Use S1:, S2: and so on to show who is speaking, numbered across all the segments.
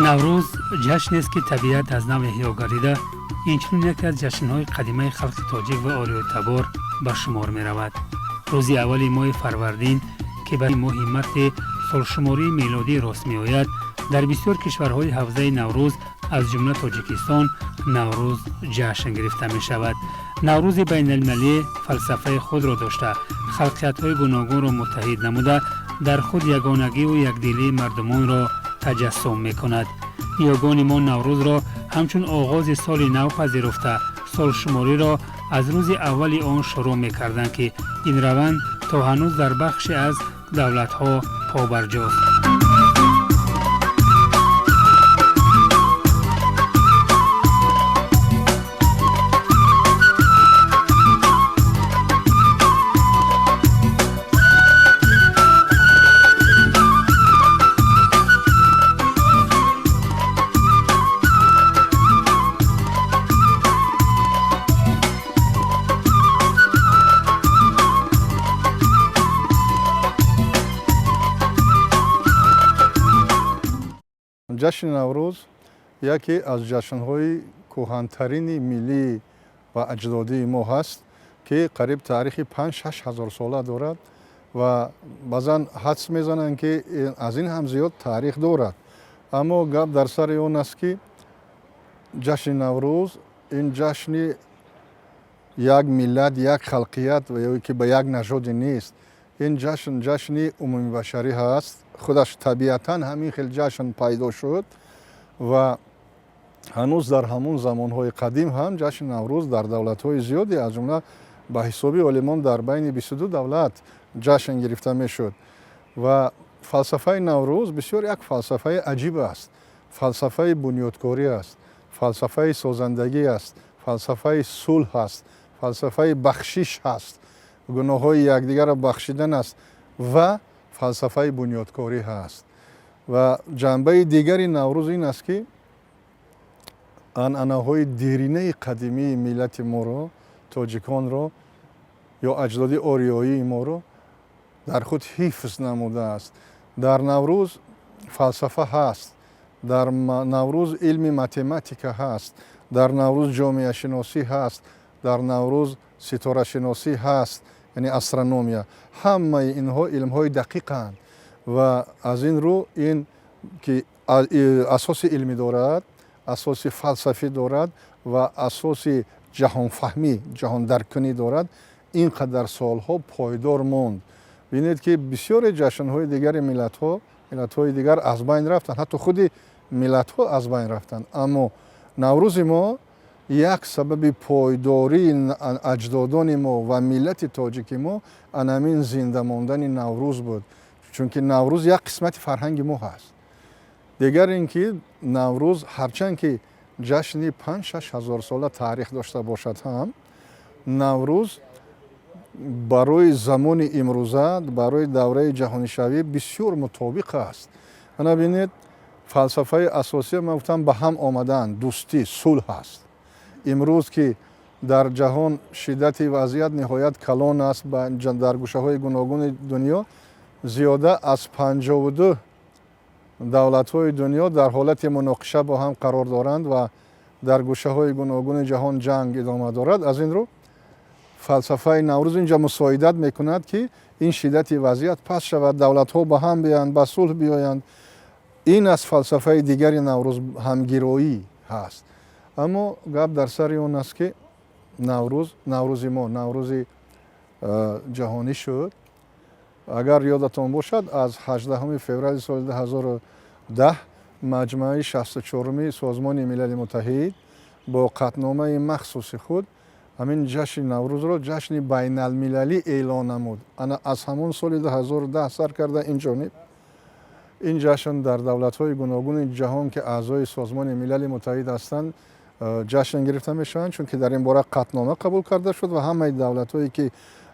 S1: Наврӯз ҷашнест, ки табиат аз нав эҳё гардида, инчунин яке аз ҷашнҳои қадимаи халқи тоҷик ва ориётабор ба шумор меравад. Рӯзи аввали моҳи фарвардин, ки ба моҳи марти солшумории мелодӣ рост меояд, дар бисёр кишварҳои ҳавзаи Наврӯз, аз ҷумла Тоҷикистон, Наврӯз ҷашн гирифта мешавад. Наврӯзи байналмилалӣ фалсафаи худро дошта, халқиятҳои гуногунро муттаҳид намуда, дар худ ягонагиву якдилии мардумонро таҷассум мекунад. Ниёгони мо Наврӯзро ҳамчун оғози соли нав пазируфта, солшумориро аз рӯзи аввали он шурӯъ мекарданд, ки ин раванд то ҳанӯз дар бахше аз давлатҳо побарҷост.
S2: Ҷашни Наврӯз яке аз ҷашнҳои кӯҳантарини миллӣ ва аҷдодии мо ҳаст, ки қариб таърихи 5-6 ҳазор сола дорад ва баъзан ҳадс мезананд, ки аз ин ҳам зиёд таърих дорад. Аммо гап дар сари он аст, ки ҷашни Наврӯз ин ҷашни як миллат, як халқият ва ё ки ба як нажоде нест. Ин ҷашн ҷашни умумибашарӣ ҳаст. Худаш табиатан ҳамин хел ҷашн пайдо шуд ва ҳанӯз дар ҳамун замонҳои қадим ҳам ҷашни Наврӯз дар давлатҳои зиёде, аз ҷумла ба ҳисоби олимон дар байни 22 давлат ҷашн гирифта мешуд. Ва фалсафаи Наврӯз бисёр як фалсафаи аҷиб аст, фалсафаи бунёдкорӣ аст, фалсафаи созандагӣ аст, фалсафаи сулҳ аст, фалсафаи бахшиш ҳаст, гуноҳҳои якдигарро бахшидан аст ва фалсафаи бунёдкорӣ ҳаст. Ва ҷанбаи дигари Наврӯз ин аст, ки анъанаҳои диринаи қадимии миллати моро, тоҷиконро ё аҷдоди ориёии моро дар худ ҳифз намудааст. Дар Наврӯз фалсафа ҳаст, дар Наврӯз илми математика ҳаст, дар Наврӯз ҷомеашиносӣ ҳаст, дар Наврӯз ситорашиносӣ ҳаст, яъне астрономия. Ҳамаи инҳо илмҳои дақиқанд ва аз ин рӯ ин ки асоси илмӣ дорад, асоси фалсафӣ дорад ва асоси ҷаҳонфаҳмӣ, ҷаҳондаркунӣ дорад, ин қадар солҳо пойдор монд. Бинед, ки бисёре ҷашнҳои дигари миллатҳо, миллатҳои дигар аз байн рафтанд, ҳатто худи миллатҳо аз байн рафтанд, аммо Наврӯзи мо як сабаби пойдории аҷдодони мо ва миллати тоҷики мо анамин зинда мондани Наврӯз буд, чунки Наврӯз як қисмати фарҳанги мо ҳаст. Дигар ин ки Наврӯз ҳарчанд ки ҷашни 5-6 ҳазор сола таърих дошта бошад ҳам, Наврӯз барои замони имрӯза, барои давраи ҷаҳонишавӣ бисёр мутобиқ аст. Ана бинед, фалсафаи асосия ман гуфтам, ба ҳам омадан, дӯстӣ, сулҳ аст. Имрӯз ки дар ҷаҳон шиддати вазъият ниҳоят калон аст, дар гӯшаҳои гуногуни дунё зиёда аз 52 давлатҳои дунё дар ҳолати муноқиша бо ҳам қарор доранд ва дар гӯшаҳои гуногуни ҷаҳон ҷанг идома дорад. Аз ин рӯ фалсафаи Наврӯз инҷа мусоидат мекунад, ки ин шиддати вазъият паст шавад, давлатҳо ба ҳам биёянд, ба сулҳ биёянд. Ин аз фалсафаи дигари Наврӯз ҳамгироӣ ҳаст. Аммо гап дар сари он аст, ки Наврӯз, Наврӯзи мо Наврӯзи ҷаҳонӣ шуд. Агар ёдатон бошад, аз 18 феврали соли 2010 маҷмӯаи 64-уми Созмони Милали Муттаҳид бо қатъномаи махсуси худ ҳамин ҷашни Наврӯзро ҷашни байналмилалӣ эълон намуд. Ана аз ҳамон соли 2010 сар карда ин ҷониб ин ҷашн дар давлатҳои гуногуни ҷаҳон, ки аъзои Созмони Милали Муттаҳид ҳастанд, ҷашн гирифта мешаванд, чунки дар ин бора қатънома қабул карда шуд ва ҳамаи давлатҳое, ки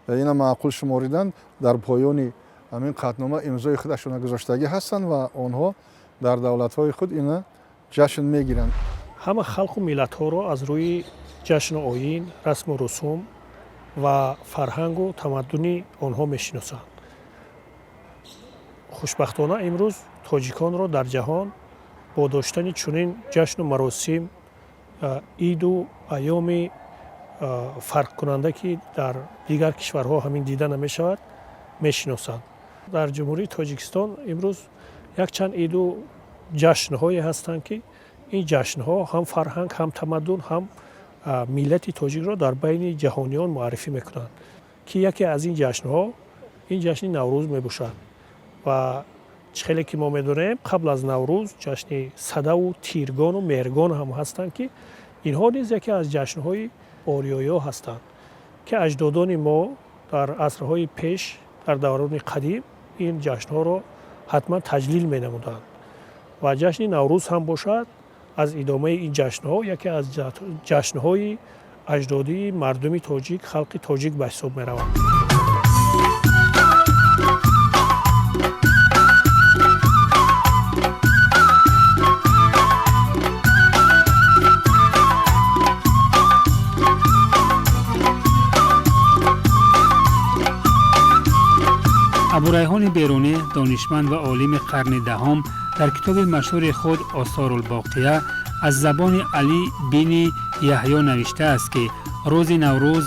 S2: ина маъқул шумориданд, дар поёни ҳамин қатънома имзои худашона гузоштагӣ ҳастанд ва онҳо дар давлатҳои худ ина ҷашн мегиранд.
S3: Ҳама халқу миллатҳоро аз рӯи ҷашну оин, расму русум ва фарҳангу тамаддуни онҳо мешиносанд. Хушбахтона, имрӯз тоҷиконро дар ҷаҳон Бо доштани чунин ҷашну маросим, иду айёми фарқкунанда, ки дар дигар кишварҳо ҳамин дида намешавад, мешиносанд. Дар Ҷумҳурии Тоҷикистон имрӯз якчанд иду ҷашнҳое ҳастанд, ки ин ҷашнҳо ҳам фарҳанг, ҳам тамаддун, ҳам миллати тоҷикро дар байни ҷаҳониён муаррифӣ мекунанд, ки яке аз ин ҷашнҳо ин ҷашни Наврӯз мебошад. Ва чӣ хеле ки мо медонем, қабл аз Наврӯз ҷашни Садаву Тиргону Меҳргон ҳам ҳастанд, ки инҳо низ яке аз ҷашнҳои ориёиҳо ҳастанд, ки аҷдодони мо дар асрҳои пеш, дар даврони қадим ин ҷашнҳоро ҳатман таҷлил менамуданд. Ва ҷашни Наврӯз ҳам бошад, аз идомаи ин ҷашнҳо, яке аз ҷашнҳои аҷдодии мардуми тоҷик, халқи тоҷик ба ҳисоб меравад.
S1: Абурайҳони Берунӣ, донишманд ва олими қарни даҳум, дар китоби машҳури худ «Осорулбоқия» аз забони Алӣ бини Яҳё навиштааст, ки рӯзи Наврӯз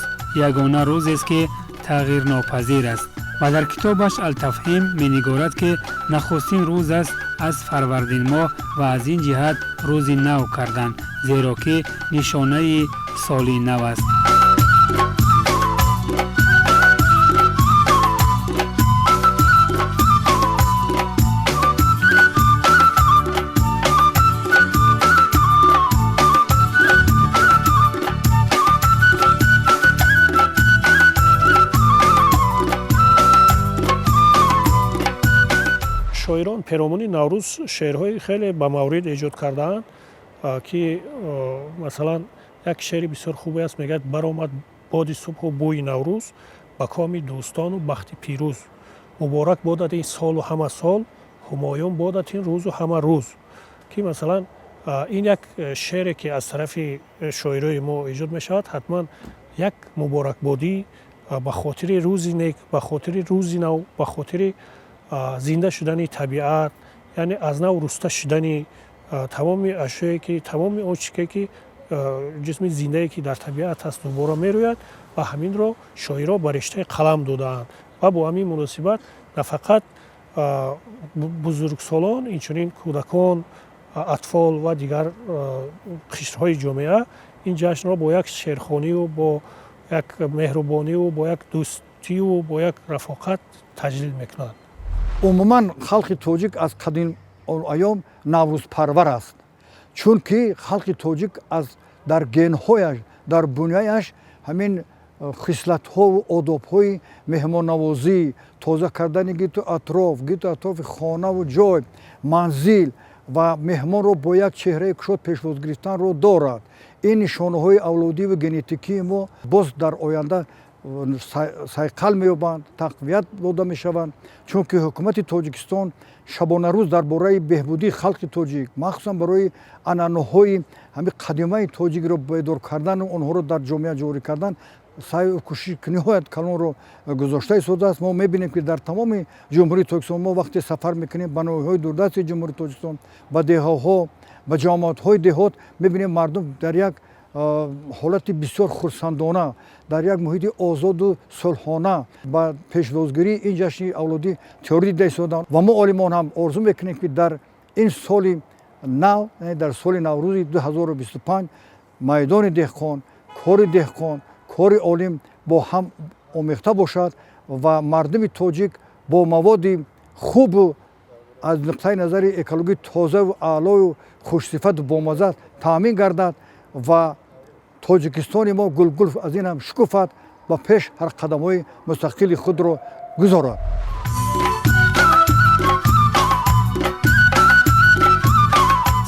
S1: ягона рӯзест, ки тағйирнопазир аст, ва дар китобаш «Алтафҳим» менигорад, ки нахустин рӯз аст аз фарвардинмоҳ ва аз ин ҷиҳат рӯзи нав карданд, зеро ки нишонаи соли нав аст.
S3: Шоирон перомуни Наврӯз шеърҳои хеле ба маврид эҷод кардаанд, ки масалан, як шеъри бисёр хубе аст, мегӯяд: «Баромад боди субҳу бӯи Наврӯз, ба коми дӯстону бахти пирӯз. Муборак бодат ин солу ҳама сол, ҳумоюн бодат ин рӯзу ҳама рӯз». Ки масалан, ин як шеъре, ки аз тарафи шоирои мо эҷод мешавад, ҳатман як муборакбодӣ ба хотири рӯзи нек, ба хотири рӯзи нав, ба хотири зинда шудани табиат, яъне аз нав руста шудани тамоми ашёе, ки тамоми он чизе, ки ҷисми зиндае, ки дар табиат ҳаст, дубора мерӯяд. Ва ҳаминро шоиро ба риштаи қалам додаанд. Ва бо ҳамин муносибат на фақат бузургсолон, инчунин кӯдакон, атфол ва дигар қишрҳои ҷомеа ин ҷашнро бо як шеърхонию, бо як меҳрубонию, бо як дӯстию, бо як рафоқат таҷлил мекунанд.
S4: Умуман, халқи тоҷик аз қадим айём наврӯзпарвар аст, чунки халқи тоҷик аз дар генҳояш, дар бунёяш ҳамин хислатҳову одобҳои меҳмоннавозӣ, тоза кардани гирду атроф, гирду атрофи хонаву ҷой, манзил ва меҳмонро бо як чеҳраи кушод пешвоз гирифтанро дорад. Ин нишонаҳои авлодиву генетикии мо боз дар оянда сайқал меёбанд, тақвият дода мешаванд, чунки ҳукумати Тоҷикистон шабонарӯз дар бораи беҳбудии халқи тоҷик, махсусан барои анъанаҳои ҳами қадимаи тоҷикро бедор кардану онҳоро дар ҷомеа ҷорӣ кардан саъю кӯшиши ниҳоят калонро гузошта истодааст. Мо мебинем, ки дар тамоми Ҷумҳурии Тоҷикистон мо вақте сафар мекунем ба ноҳияҳои дурдасти Ҷумҳурии Тоҷикистон, ба деҳаҳо, ба ҷамоатҳои деҳот, мебинем, мардум дар як ҳолати бисёр хурсандона, дар як муҳити озоду сулҳона ба пешвозгирии ин ҷашни авлодӣ тиёрӣ дида истоданд. Ва мо олимон ҳам орзу мекунем, ки дар ин соли нав, дар соли Наврӯзи 2025, майдони деҳқон, кори деҳқон, кори олим бо ҳам омехта бошад ва мардуми тоҷик бо маводи хубу аз нуқтаи назари экологӣ тозаву аълою хушсифату бомазза таъмин гардад ва Тоҷикистони мо гулгул аз ин ҳам шукуфад, ба пеш ҳар қадамҳои мустақили худро гузорад.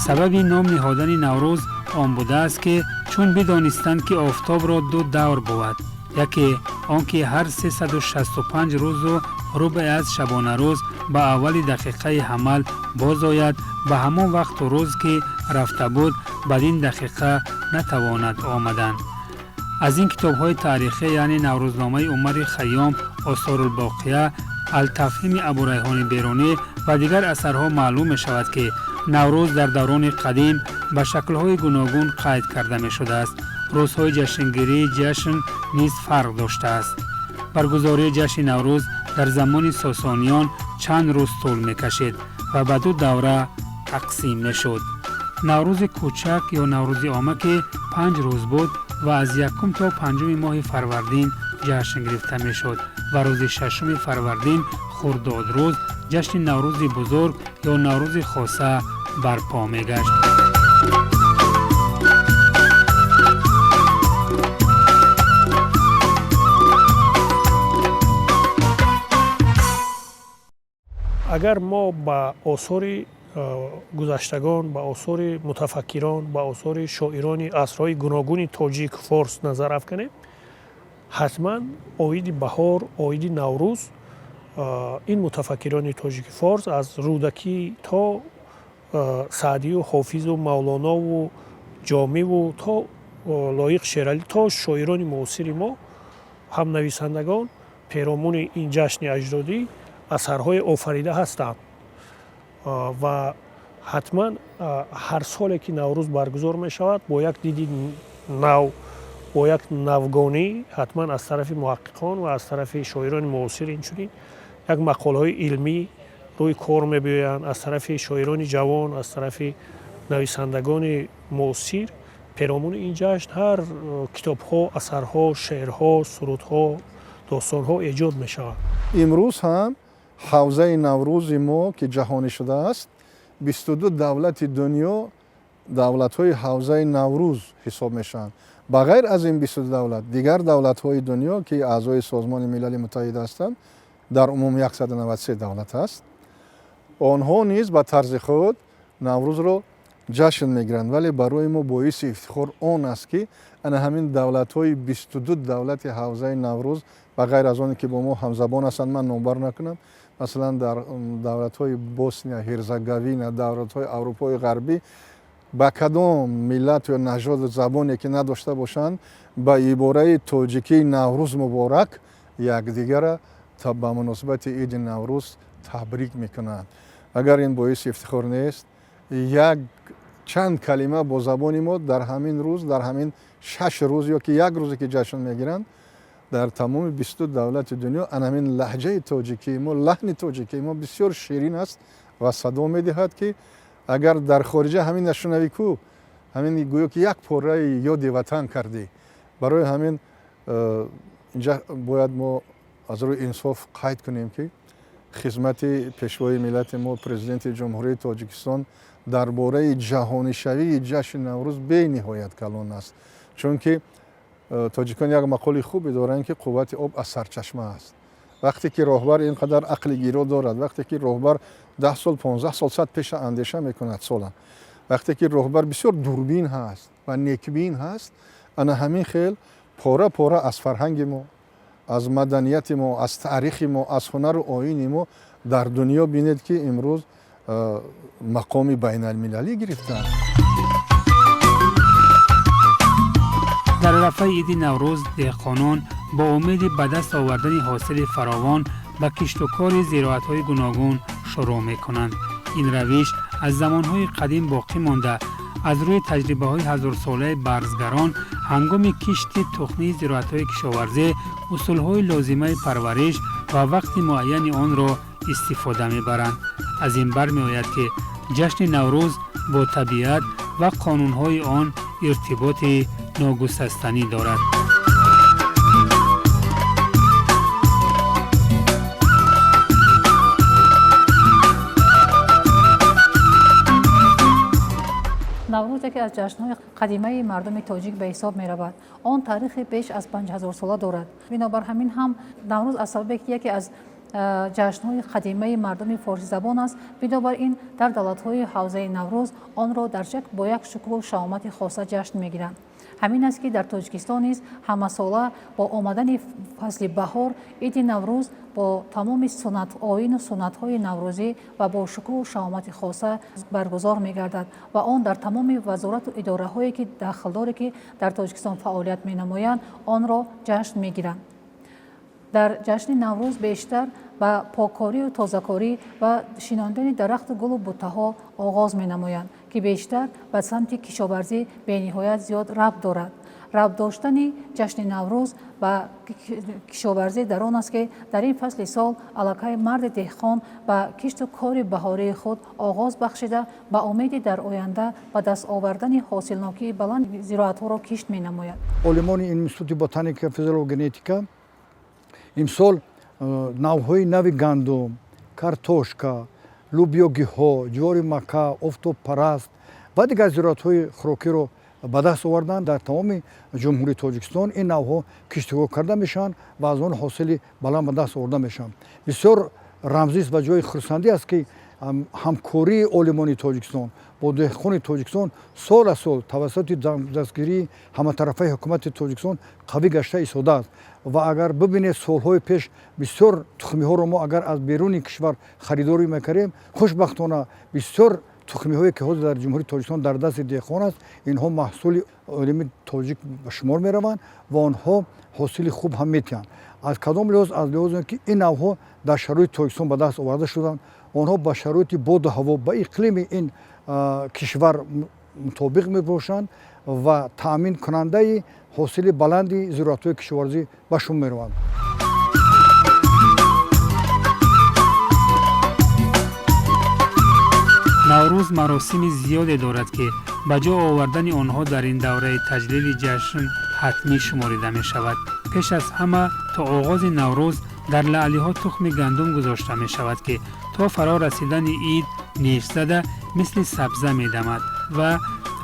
S1: Сабаби ном ниҳодани Наврӯз он будааст, ки чун бидонистанд, ки офтобро ду давр бувад: яке он ки ҳар 365 рӯзу рубъе аз шабонарӯз ба аввали дақиқаи ҳамал боз ояд, ба ҳамон вақту рӯз, ки рафта буд, бад ин дақиқа натавонад омадан. Аз ин китобҳои таърихӣ, яъне Наврӯзномаи Умари Хайём, Осорулбоқия, Алтафҳими Абурайҳони Берунӣ ва дигар асарҳо маълум мешавад, ки Наврӯз дар даврони қадим ба шаклҳои гуногун қайд карда мешудааст. Рӯзҳои ҷашнгирии ҷашн низ фарқ доштааст. Баргузории ҷашни Наврӯз дар замони Сосониён чанд рӯз тӯл мекашид ва ба ду давра тақсим мешуд. Наврӯзи кӯчак ё Наврӯзи омма, ки 5 рӯз буд ва аз якум то панҷуми моҳи фарвардин ҷашн гирифта мешуд, ва рӯзи шашуми фарвардин, хурдодрӯз, ҷашни Наврӯзи бузург ё Наврӯзи хоса барпо мегашт.
S3: Агар мо ба осори гузаштагон, ба осори мутафаккирон, ба осори шоирони асрҳои гуногуни тоҷик, форс назар афканем, ҳатман оиди баҳор, оиди Наврӯз ин мутафаккирони тоҷики форс аз Рӯдакӣ то Саъдию Ҳофизу Мавлонову Ҷомиву то Лоиқ Шералӣ то шоирони муосири мо, ҳамнависандагон перомуни ин ҷашни аҷдодӣ асарҳое офарида ҳастанд. Ва ҳатман ҳар соле ки Наврӯз баргузор мешавад, бо як диди нав, бо як навгонӣ, ҳатман аз тарафи муҳаққиқон ва аз тарафи шоирони муосир инчунин як мақолаҳои илмӣ рӯи кор мебиёянд. Аз тарафи шоирони ҷавон, аз тарафи нависандагони муосир перомуни ин ҷашн ҳар китобҳо, асарҳо, шеърҳо, сурудҳо, достонҳо эҷод мешаванд.
S2: Имрӯз ҳам ҳавзаи Наврӯзи мо, ки ҷаҳонӣ шудааст, 22 давлати дунё давлатҳои ҳавзаи Наврӯз ҳисоб мешаванд. Ба ғайр аз ин 22 давлат, дигар давлатҳои дунё, ки аъзои Созмони Милали Муттаҳид ҳастанд, дар умум 193 давлат аст, онҳо низ ба тарзи худ Наврӯзро ҷашн мегиранд. Вале барои мо боиси ифтихор он аст, ки ана ҳамин давлатҳои 22 давлати ҳавзаи Наврӯз, ба ғайр аз оне ки бо мо ҳамзабон ҳастанд, ман номбар накунам, масалан, дар давлатҳои Босния, Ҳерцеговина, давлатҳои Аврупои Ғарбӣ, ба кадом миллат ё нажоду забоне ки надошта бошанд, ба ибораи тоҷикии «Наврӯз муборак» якдигара ба муносибати иди Наврӯз табрик мекунанд. Агар ин боиси ифтихор нест, як чанд калима бо забони мо дар ҳамин рӯз, дар ҳамин 6 рӯз ё ки як рӯзе ки ҷашн мегиранд, дар тамоми 22 давлати дунё ана ҳамин лаҳҷаи тоҷикии мо, лаҳни тоҷикии мо бисёр ширин аст ва садо медиҳад, ки агар дар хориҷа ҳамин нашунавӣ ку, ҳамин гӯё ки як пораи ёди ватан кардӣ. Барои ҳамин инҷа бояд мо аз рӯи инсоф қайд кунем, ки хизмати Пешвои миллати мо, Президенти Ҷумҳурии Тоҷикистон дар бораи ҷаҳонишавии ҷашни Наврӯз бениҳоят калон аст, чунки тоҷикон як мақоли хубе доранд, ки қуввати об аз сарчашма аст. Вақте ки роҳбар ин қадар ақли гиро дорад, вақте ки роҳбар 10 сол, 15 сол сад пеша андеша мекунад сола, вақте ки роҳбар бисёр дурбин ҳаст ва некбин ҳаст, ана ҳамин хел пора пора аз фарҳанги мо, аз маданияти мо, аз таърихи мо, аз ҳунару оини мо дар дунё, бинед, ки имрӯз мақоми байналмилалӣ гирифтаанд.
S1: Дар арафаи иди Наврӯз деҳқонон бо умеди ба даст овардани ҳосили фаровон ба киштукори зироатҳои гуногун шурӯъ мекунанд. Ин равиш аз замонҳои қадим боқӣ монда, аз рӯи таҷрибаҳои ҳазорсолаи барзгарон ҳангоми кишти тухмии зироатҳои кишоварзӣ усулҳои лозимаи парвариш ва вақти муайяни онро истифода мебаранд. Аз ин бармеояд, ки ҷашни Наврӯз бо табиат ва қонунҳои он иртиботи ногусастанӣ дорад.
S5: Наврӯз яке аз ҷашнҳои қадимаи мардуми тоҷик ба ҳисоб меравад. Он таърихи беш аз 5000-сола дорад. Бинобар ҳамин ҳам Наврӯз аз сабабе ки яке аз ҷашнҳои қадимаи мардуми форсизабон аст, бинобар ин дар давлатҳои ҳавзаи Наврӯз онро дар шак бо як шукӯҳу шаҳомати хоса ҷашн мегиранд. Ҳамин аст, ки дар Тоҷикистон низ ҳамасола бо омадани фасли баҳор иди Наврӯз бо тамоми оину суннатҳои наврӯзӣ ва бо шукӯҳу шаҳомати хоса баргузор мегардад ва он дар тамоми вазорату идораҳое ки дахлдоре ки дар Тоҷикистон фаъолият менамоянд, онро ҷашн мегиранд. Дар ҷашни Наврӯз бештар ба поккорию тозакорӣ ва шинондани дарахту гулу буттаҳо оғоз менамоянд, ки бештар ба самти кишоварзӣ бениҳоят зиёд рабт дорад. Рабт доштани ҷашни Наврӯз ба кишоварзӣ дар он аст, ки дар ин фасли сол аллакай марди деҳқон ба кишту кори баҳории худ оғоз бахшида, ба умеди дар оянда ба даст овардани ҳосилнокии баланд зироатҳоро кишт менамояд.
S4: Олимони Институти ботаника, физиология, генетика имсол навъҳои нави гандум, картошка, лӯбиёгиҳо, ҷувори мака, офтобпараст ва дигар зироатҳои хӯрокиро ба даст оварданд. Дар тамоми Ҷумҳурии Тоҷикистон ин навъҳо киштукор карда мешаванд ва аз он ҳосили баланд ба даст оварда мешаванд. Бисёр рамзист ва ҷои хурсандӣ аст, ки ҳамкории олимони Тоҷикистон бо деҳқони Тоҷикистон сол аз сол тавассути дастгирии ҳаматарафаи ҳукумати Тоҷикистон қавӣ гашта истодааст. Ва агар бибинед, солҳои пеш бисёр тухмиҳоро мо агар аз беруни кишвар харидорӣ мекардем, хушбахтона, бисёр тухмиҳое, ки ҳозир дар Ҷумҳурии Тоҷикистон дар дасти деҳқон аст, инҳо маҳсули олими тоҷик ба шумор мераванд ва онҳо ҳосили хуб ҳам метиҳанд. Аз кадом лиҳоз? Аз лиҳозе, ки ин навъҳо дар шароити Тоҷикистон ба даст оварда шуданд, онҳо ба шароити боду ҳаво, ба иқлими ин кишвар мутобиқ мебошанд ва таъминкунандаи ҳосили баланди зироатҳои кишоварзӣ ба шумор мераванд.
S1: Наврӯз маросими зиёде дорад, ки ба ҷо овардани онҳо дар ин давраи таҷлили ҷашн ҳатмӣ шуморида мешавад. Пеш аз ҳама, то оғози Наврӯз дар лаълиҳо тухми гандум гузошта мешавад, ки то фаро расидани ид неш зада, мисли сабза медамад ва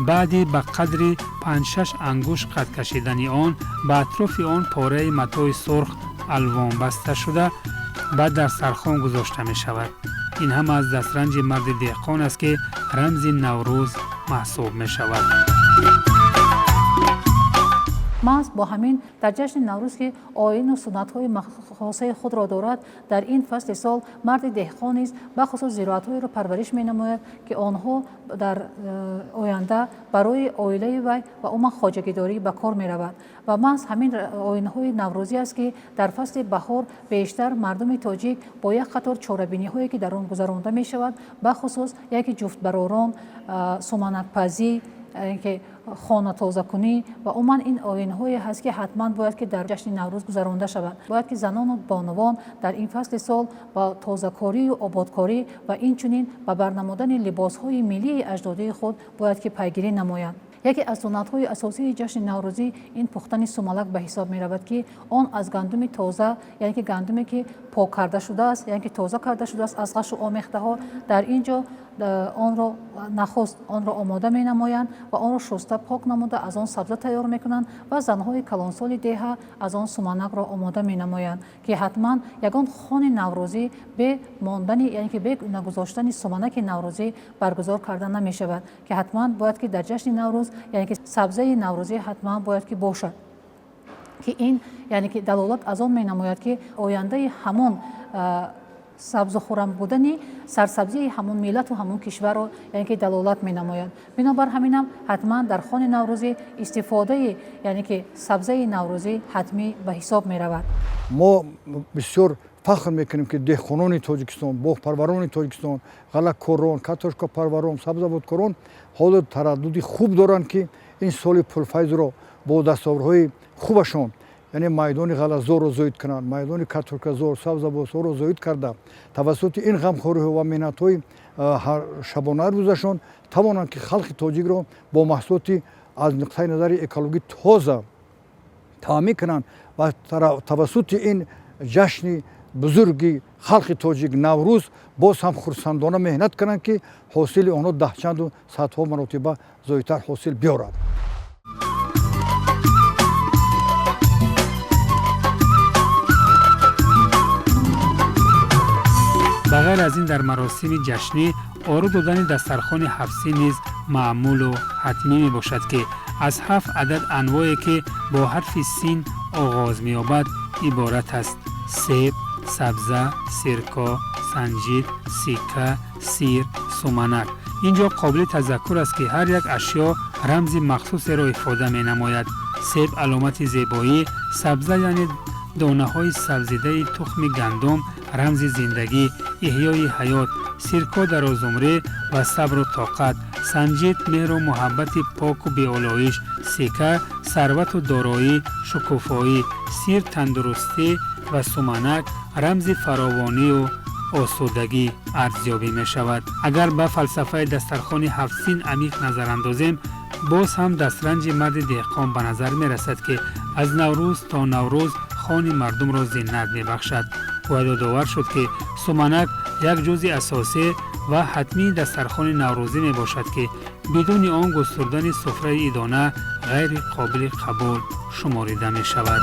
S1: баъди ба қадри панҷ-шаш ангушт қад кашидани он ба атрофи он пораи матои сурх алвон баста шуда, баъд дар сархон гузошта мешавад. Ин ҳама аз дастранҷи марди деҳқон аст, ки рамзи Наврӯз маҳсуб мешавад.
S5: Маҳз бо ҳамин дар ҷашни Наврӯз, ки оину суннатҳои хосаи худро дорад, дар ин фасли сол марди деҳқон низ бахусус зироатҳоеро парвариш менамояд, ки онҳо дар оянда барои оилаи вай ва умуман хоҷагидорӣ ба кор меравад. Ва маҳз ҳамин оинҳои наврӯзӣ аст, ки дар фасли баҳор бештар мардуми тоҷик бо як қатор чорабиниҳое, ки дар он гузаронда мешавад, бахусус яке ҷуфтбаророн, суманакпазӣ, ки хонатозакунӣ ва умуман ин оинҳое ҳаст, ки ҳатман бояд ки дар ҷашни Наврӯз гузаронда шавад. Бояд ки занону бонувон дар ин фасли сол ба тозакорию ободкорӣ ва инчунин ба барнамудани либосҳои миллии аҷдодии худ бояд ки пайгирӣ намоянд. Яке аз суннатҳои асосии ҷашни наврӯзӣ ин пухтани сумалак ба ҳисоб меравад, ки он аз гандуми тоза, яъне ки гандуме, ки пок карда шудааст, яъне ки тоза карда шудааст аз ғашу омехтаҳо. Дар ин ҷо онро нахуст онро омода менамоянд ва онро шуста, пок намуда, аз он сабза тайёр мекунанд ва занҳои калонсоли деҳа аз он суманакро омода менамоянд, ки ҳатман ягон хони наврӯзӣ бе мондани, яъне ки бе нагузоштани суманаки наврӯзӣ баргузор карда намешавад, ки ҳатман бояд ки дар ҷашни Наврӯз, яъне ки сабзаи наврӯзӣ ҳатман бояд ки бошад, ки ин яъне ки далолат аз он менамояд, ки ояндаи ҳамон сабзу хуррам будани сарсабзии ҳамон миллату ҳамон кишварро, яъне ки далолат менамояд. Бинобар ҳаминам ҳатман дар хони наврӯзӣ истифодаи, яъне ки сабзаи наврӯзӣ ҳатмӣ ба ҳисоб меравад.
S4: Мо бисёр фахр мекунем, ки деҳқонони Тоҷикистон, боғпарварони Тоҷикистон, ғаллакорон, картошкапарварон, сабзавоткорон ҳоло тараддуди хуб доранд, ки ин соли пурфайзро бо дастовардҳои хубашон, яъне майдони ғаллазорро зоид кунанд, майдони картошказор, сабзавотҳоро зоид карда, тавассути ин ғамхориҳо ва меҳнатҳои шабонарӯзашон тавонанд, ки халқи тоҷикро бо маҳсулоти аз нуқтаи назари экологӣ тоза таъмин кунанд ва тавассути ин ҷашни бузурги халқи тоҷик, Наврӯз, боз ҳам хурсандона меҳнат кунанд, ки ҳосили онҳо даҳчанду садҳо маротиба зоидтар ҳосил биёрад.
S1: Ба ғайр аз ин, дар маросими ҷашнӣ оро додани дастархони ҳафтсин низ маъмулу ҳатмӣ мебошад, ки аз ҳафт адад анвое, ки бо ҳарфи син оғоз меёбад, иборат аст: себ, сабза, сирко, санҷид, сикка, сир, суманак. Ин ҷо қобили тазаккур аст, ки ҳар як ашё рамзи махсусеро ифода менамояд. Себ аломати зебоӣ, сабза яъне Донаҳои сабзидаи тухми гандум рамзи зиндагӣ, эҳёи ҳаёт, сирко дарозумрӣ ва сабру тоқат, санҷид меҳру муҳаббати поку беолоиш, сика сарвату дороӣ, шукуфоӣ, сир тандурустӣ ва суманак рамзи фаровонию осудагӣ арзёбӣ мешавад. Агар ба фалсафаи дастархони ҳафтсин амиқ назар андозем, боз ҳам дастранҷи марди деҳқон ба назар мерасад, ки аз Наврӯз то Наврӯз хони мардумро зинат мебахшад. Бояд ёдовар шуд, ки суманак як ҷузъи асосӣ ва ҳатмии дастархони наврӯзӣ мебошад, ки бидуни он густурдани суфраи идона ғайри қобили қабул шуморида мешавад.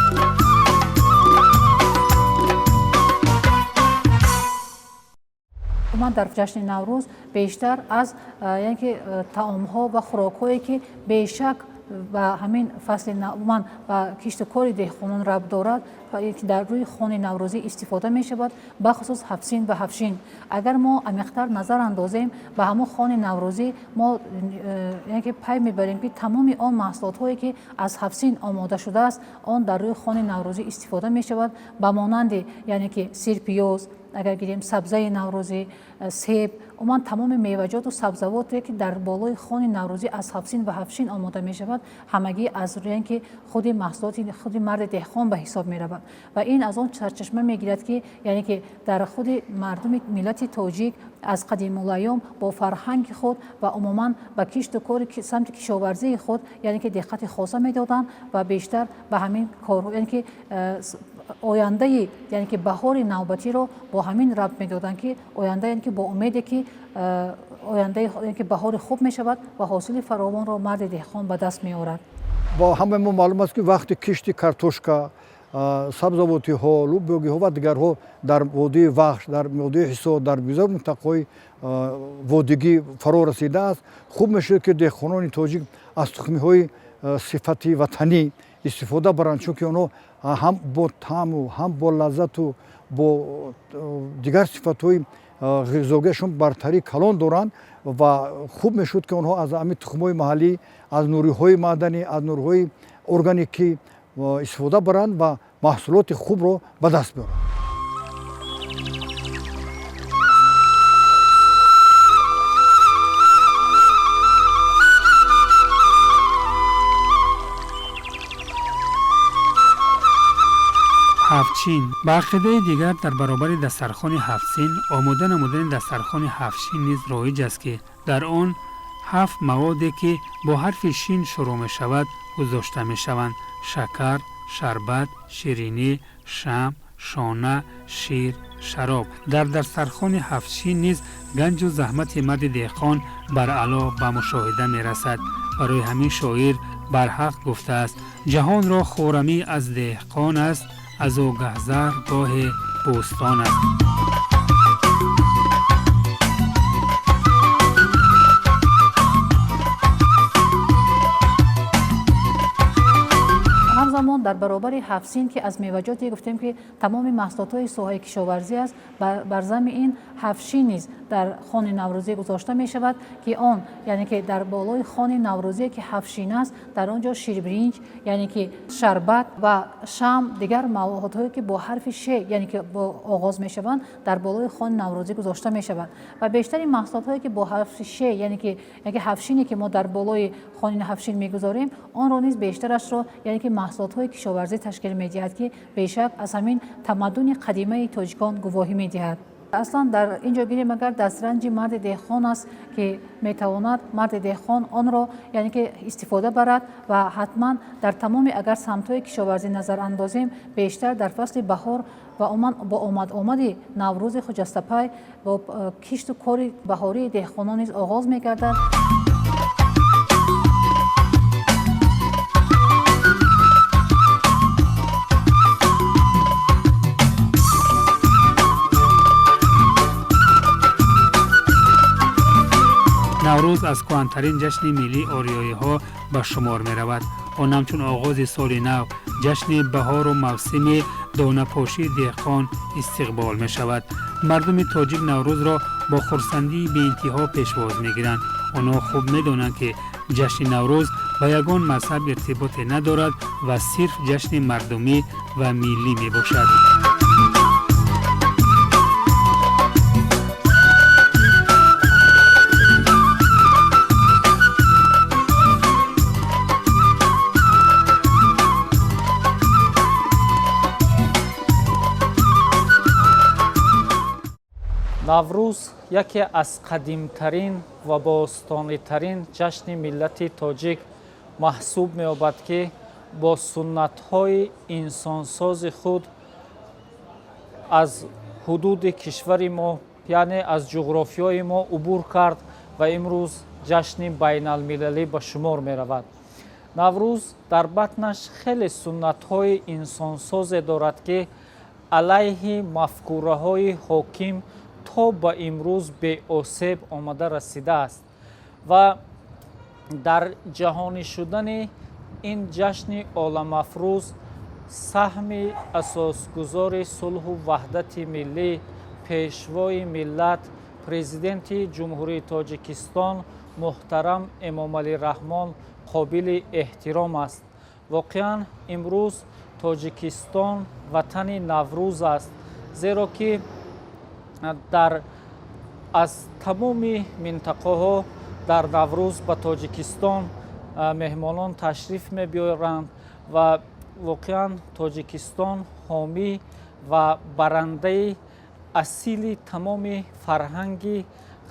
S5: Умуман, дар ҷашни Наврӯз бештар аз яъне ки таомҳо ва хӯрокҳое, ки бешак ба ҳамин фасли, умуман ба кишту кори деҳқонон рабт дорад, ки дар рӯи хони наврӯзӣ истифода мешавад, бахусус ҳафтсин ва ҳафтшин. Агар мо амиқтар назар андозем ба ҳамон хони наврӯзӣ, мо яъне ки пай мебарем, ки тамоми он маҳсулотҳое, ки аз ҳафтсин омода шудааст, он дар рӯи хони наврӯзӣ истифода мешавад, ба монанди яъне ки сирпиёз, агар гирем, сабзаи наврӯзӣ, себ, умуман тамоми меваҷоту сабзавоте, ки дар болои хони наврӯзӣ аз ҳафтсин ва ҳафтшин омода мешавад, ҳамагӣ аз яъне ки худи маҳсулоти худи марди деҳқон ба ҳисоб меравад. Ва ин аз он сарчашма мегирад, ки яъне ки дар худи мардуми миллати тоҷик аз қадимулайём бо фарҳанги худ ва умуман ба кишту кори самти кишоварзии худ яъне ки диққати хоса медоданд ва бештар ба ҳамин кор, яъне ки ояндаи, яъне ки баҳори навбатиро бо ҳамин рабт медоданд, ки оянда, яъне ки бо умеде, ки ояндаи, яъне ки баҳори хуб мешавад ва ҳосили фаровонро марди деҳқон ба даст меорад.
S4: Бо ҳамаи мо маълум аст, ки вақти кишти картошка, сабзавотиҳо, лӯбиёгиҳо ва дигарҳо дар водии Вахш, дар водии Ҳисор, дар бисёр минтақаҳои водигӣ фаро расидааст. Хуб мешуд, ки деҳқонони тоҷик аз тухмиҳои сифати ватанӣ истифода баранд, чунки онҳо ҳам бо таъму, ҳам бо лаззату, бо дигар сифатҳои ғизогиашон бартарии калон доранд. Ва хуб мешуд, ки онҳо аз ҳамин тухмҳои маҳаллӣ, аз нуриҳои маъданӣ, аз нуриҳои органикӣ истифода баранд ва маҳсулоти хубро ба даст биёранд.
S1: Ҳафтчин. Ба ақидаи дигар, дар баробари дастархони ҳафтсин омода намудани дастархони ҳафтшин низ роиҷ аст, ки дар он ҳафт маводе, ки бо ҳарфи шин шурӯъ мешавад, гузошта мешаванд: шакар, шарбат, ширинӣ, шамъ, шона, шир, шароб. Дар дастархони ҳафтшин низ ганҷу заҳмати марди деҳқон баръало ба мушоҳида мерасад. Барои ҳамин шоир барҳақ гуфтааст: «Ҷаҳонро хӯрамӣ аз деҳқон аст, аз ӯ гаҳзар гоҳе бӯстон аст».
S5: Ҳамзамон, дар баробари ҳафтсин, ки аз меваҷоте гуфтем, ки тамоми маҳсулотҳои соҳаи кишоварзӣ аст, бар зами ин ҳафтшин низ дар хони наврӯзӣ гузошта мешавад, ки он яъне ки дар болои хони наврӯзие, ки ҳафтшин аст, дар он ҷо ширбиринҷ, яъне ки шарбат ва шамъ, дигар маводҳое, ки бо ҳарфи ше, яъне ки бо оғоз мешаванд, дар болои хони наврӯзӣ гузошта мешавад. Ва бештари маҳсулотҳое, ки бо ҳарфи ше, яъне ки ҳафтшине, ки мо дар болои хони ҳафтшин мегузорем, онро низ бештарашро яъне ки маҳсулотҳои кишоварзӣ ташкил медиҳад, ки бешак аз ҳамин тамаддуни қадимаи тоҷикон гувоҳӣ медиҳад. Аслан, дар ин ҷо гирем, агар дастранҷи марди деҳқон аст, ки метавонад марди деҳқон онро яъне ки истифода барад. Ва ҳатман дар тамоми, агар самтҳои кишоварзӣ назар андозем, бештар дар фасли баҳор ва умуман бо омад-омади Наврӯзи хуҷастапай бо кишту кори баҳории деҳқонон низ оғоз мегардад.
S1: Наврӯз аз кӯҳантарин ҷашни миллии ориёиҳо ба шумор меравад. Он ҳамчун оғози соли нав, ҷашни баҳору мавсими донапошии деҳқон истиқбол мешавад. Мардуми тоҷик Наврӯзро бо хурсандии беинтиҳо пешвоз мегиранд. Онҳо хуб медонанд, ки ҷашни Наврӯз Ба ягон мазҳаб иртиботе надорад ва сирф ҷашни мардумӣ ва миллӣ мебошад.
S6: Наврӯз яке аз қадимтарин ва бостонитарин ҷашни миллати тоҷик маҳсуб меёбад, ки бо суннатҳои инсонсози худ аз ҳудуди кишвари мо, яъне аз ҷуғрофиёи мо убур кард ва имрӯз ҷашни байналмилалӣ ба шумор меравад. Наврӯз дар батнаш хеле суннатҳои инсонсозе дорад, ки алайҳи мафкураҳои ҳоким то ба имрӯз беосеб омада расидааст ва дар ҷаҳонӣ шудани ин ҷашни оламафрӯз саҳми асосгузори сулҳу ваҳдати миллӣ, пешвои миллат, Президенти Ҷумҳурии Тоҷикистон муҳтарам Эмомалӣ Раҳмон қобили эҳтиром аст. Воқеан, имрӯз Тоҷикистон ватани Наврӯз аст, зеро ки дар аз тамоми минтақаҳо дар Наврӯз ба Тоҷикистон меҳмонон ташриф мебиёранд ва воқеан Тоҷикистон ҳомӣ ва барандаи асили тамоми фарҳанги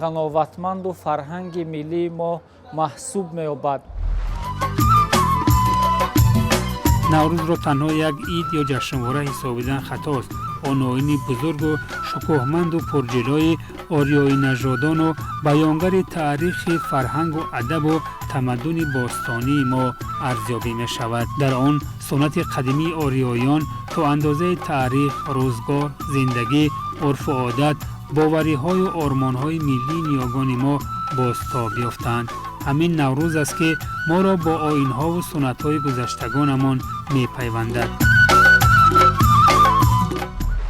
S6: ғановатманду фарҳанги миллии мо маҳсуб меёбад.
S1: Наврӯзро танҳо як ид ё ҷашнвора ҳисобидан хатост. Он оини бузургу шукӯҳманду пурҷилои ориёинажодону баёнгари таърихи фарҳангу адабу тамаддуни бостонии мо арзёбӣ мешавад. Дар он суннати қадимии ориёён то андозаи таърих, рӯзгор, зиндагӣ, урфу одат, бовариҳою ормонҳои миллии ниёгони мо бозтоб ёфтанд. Ҳамин Наврӯз аст, ки моро бо оинҳову суннатҳои гузаштагонамон мепайвандад.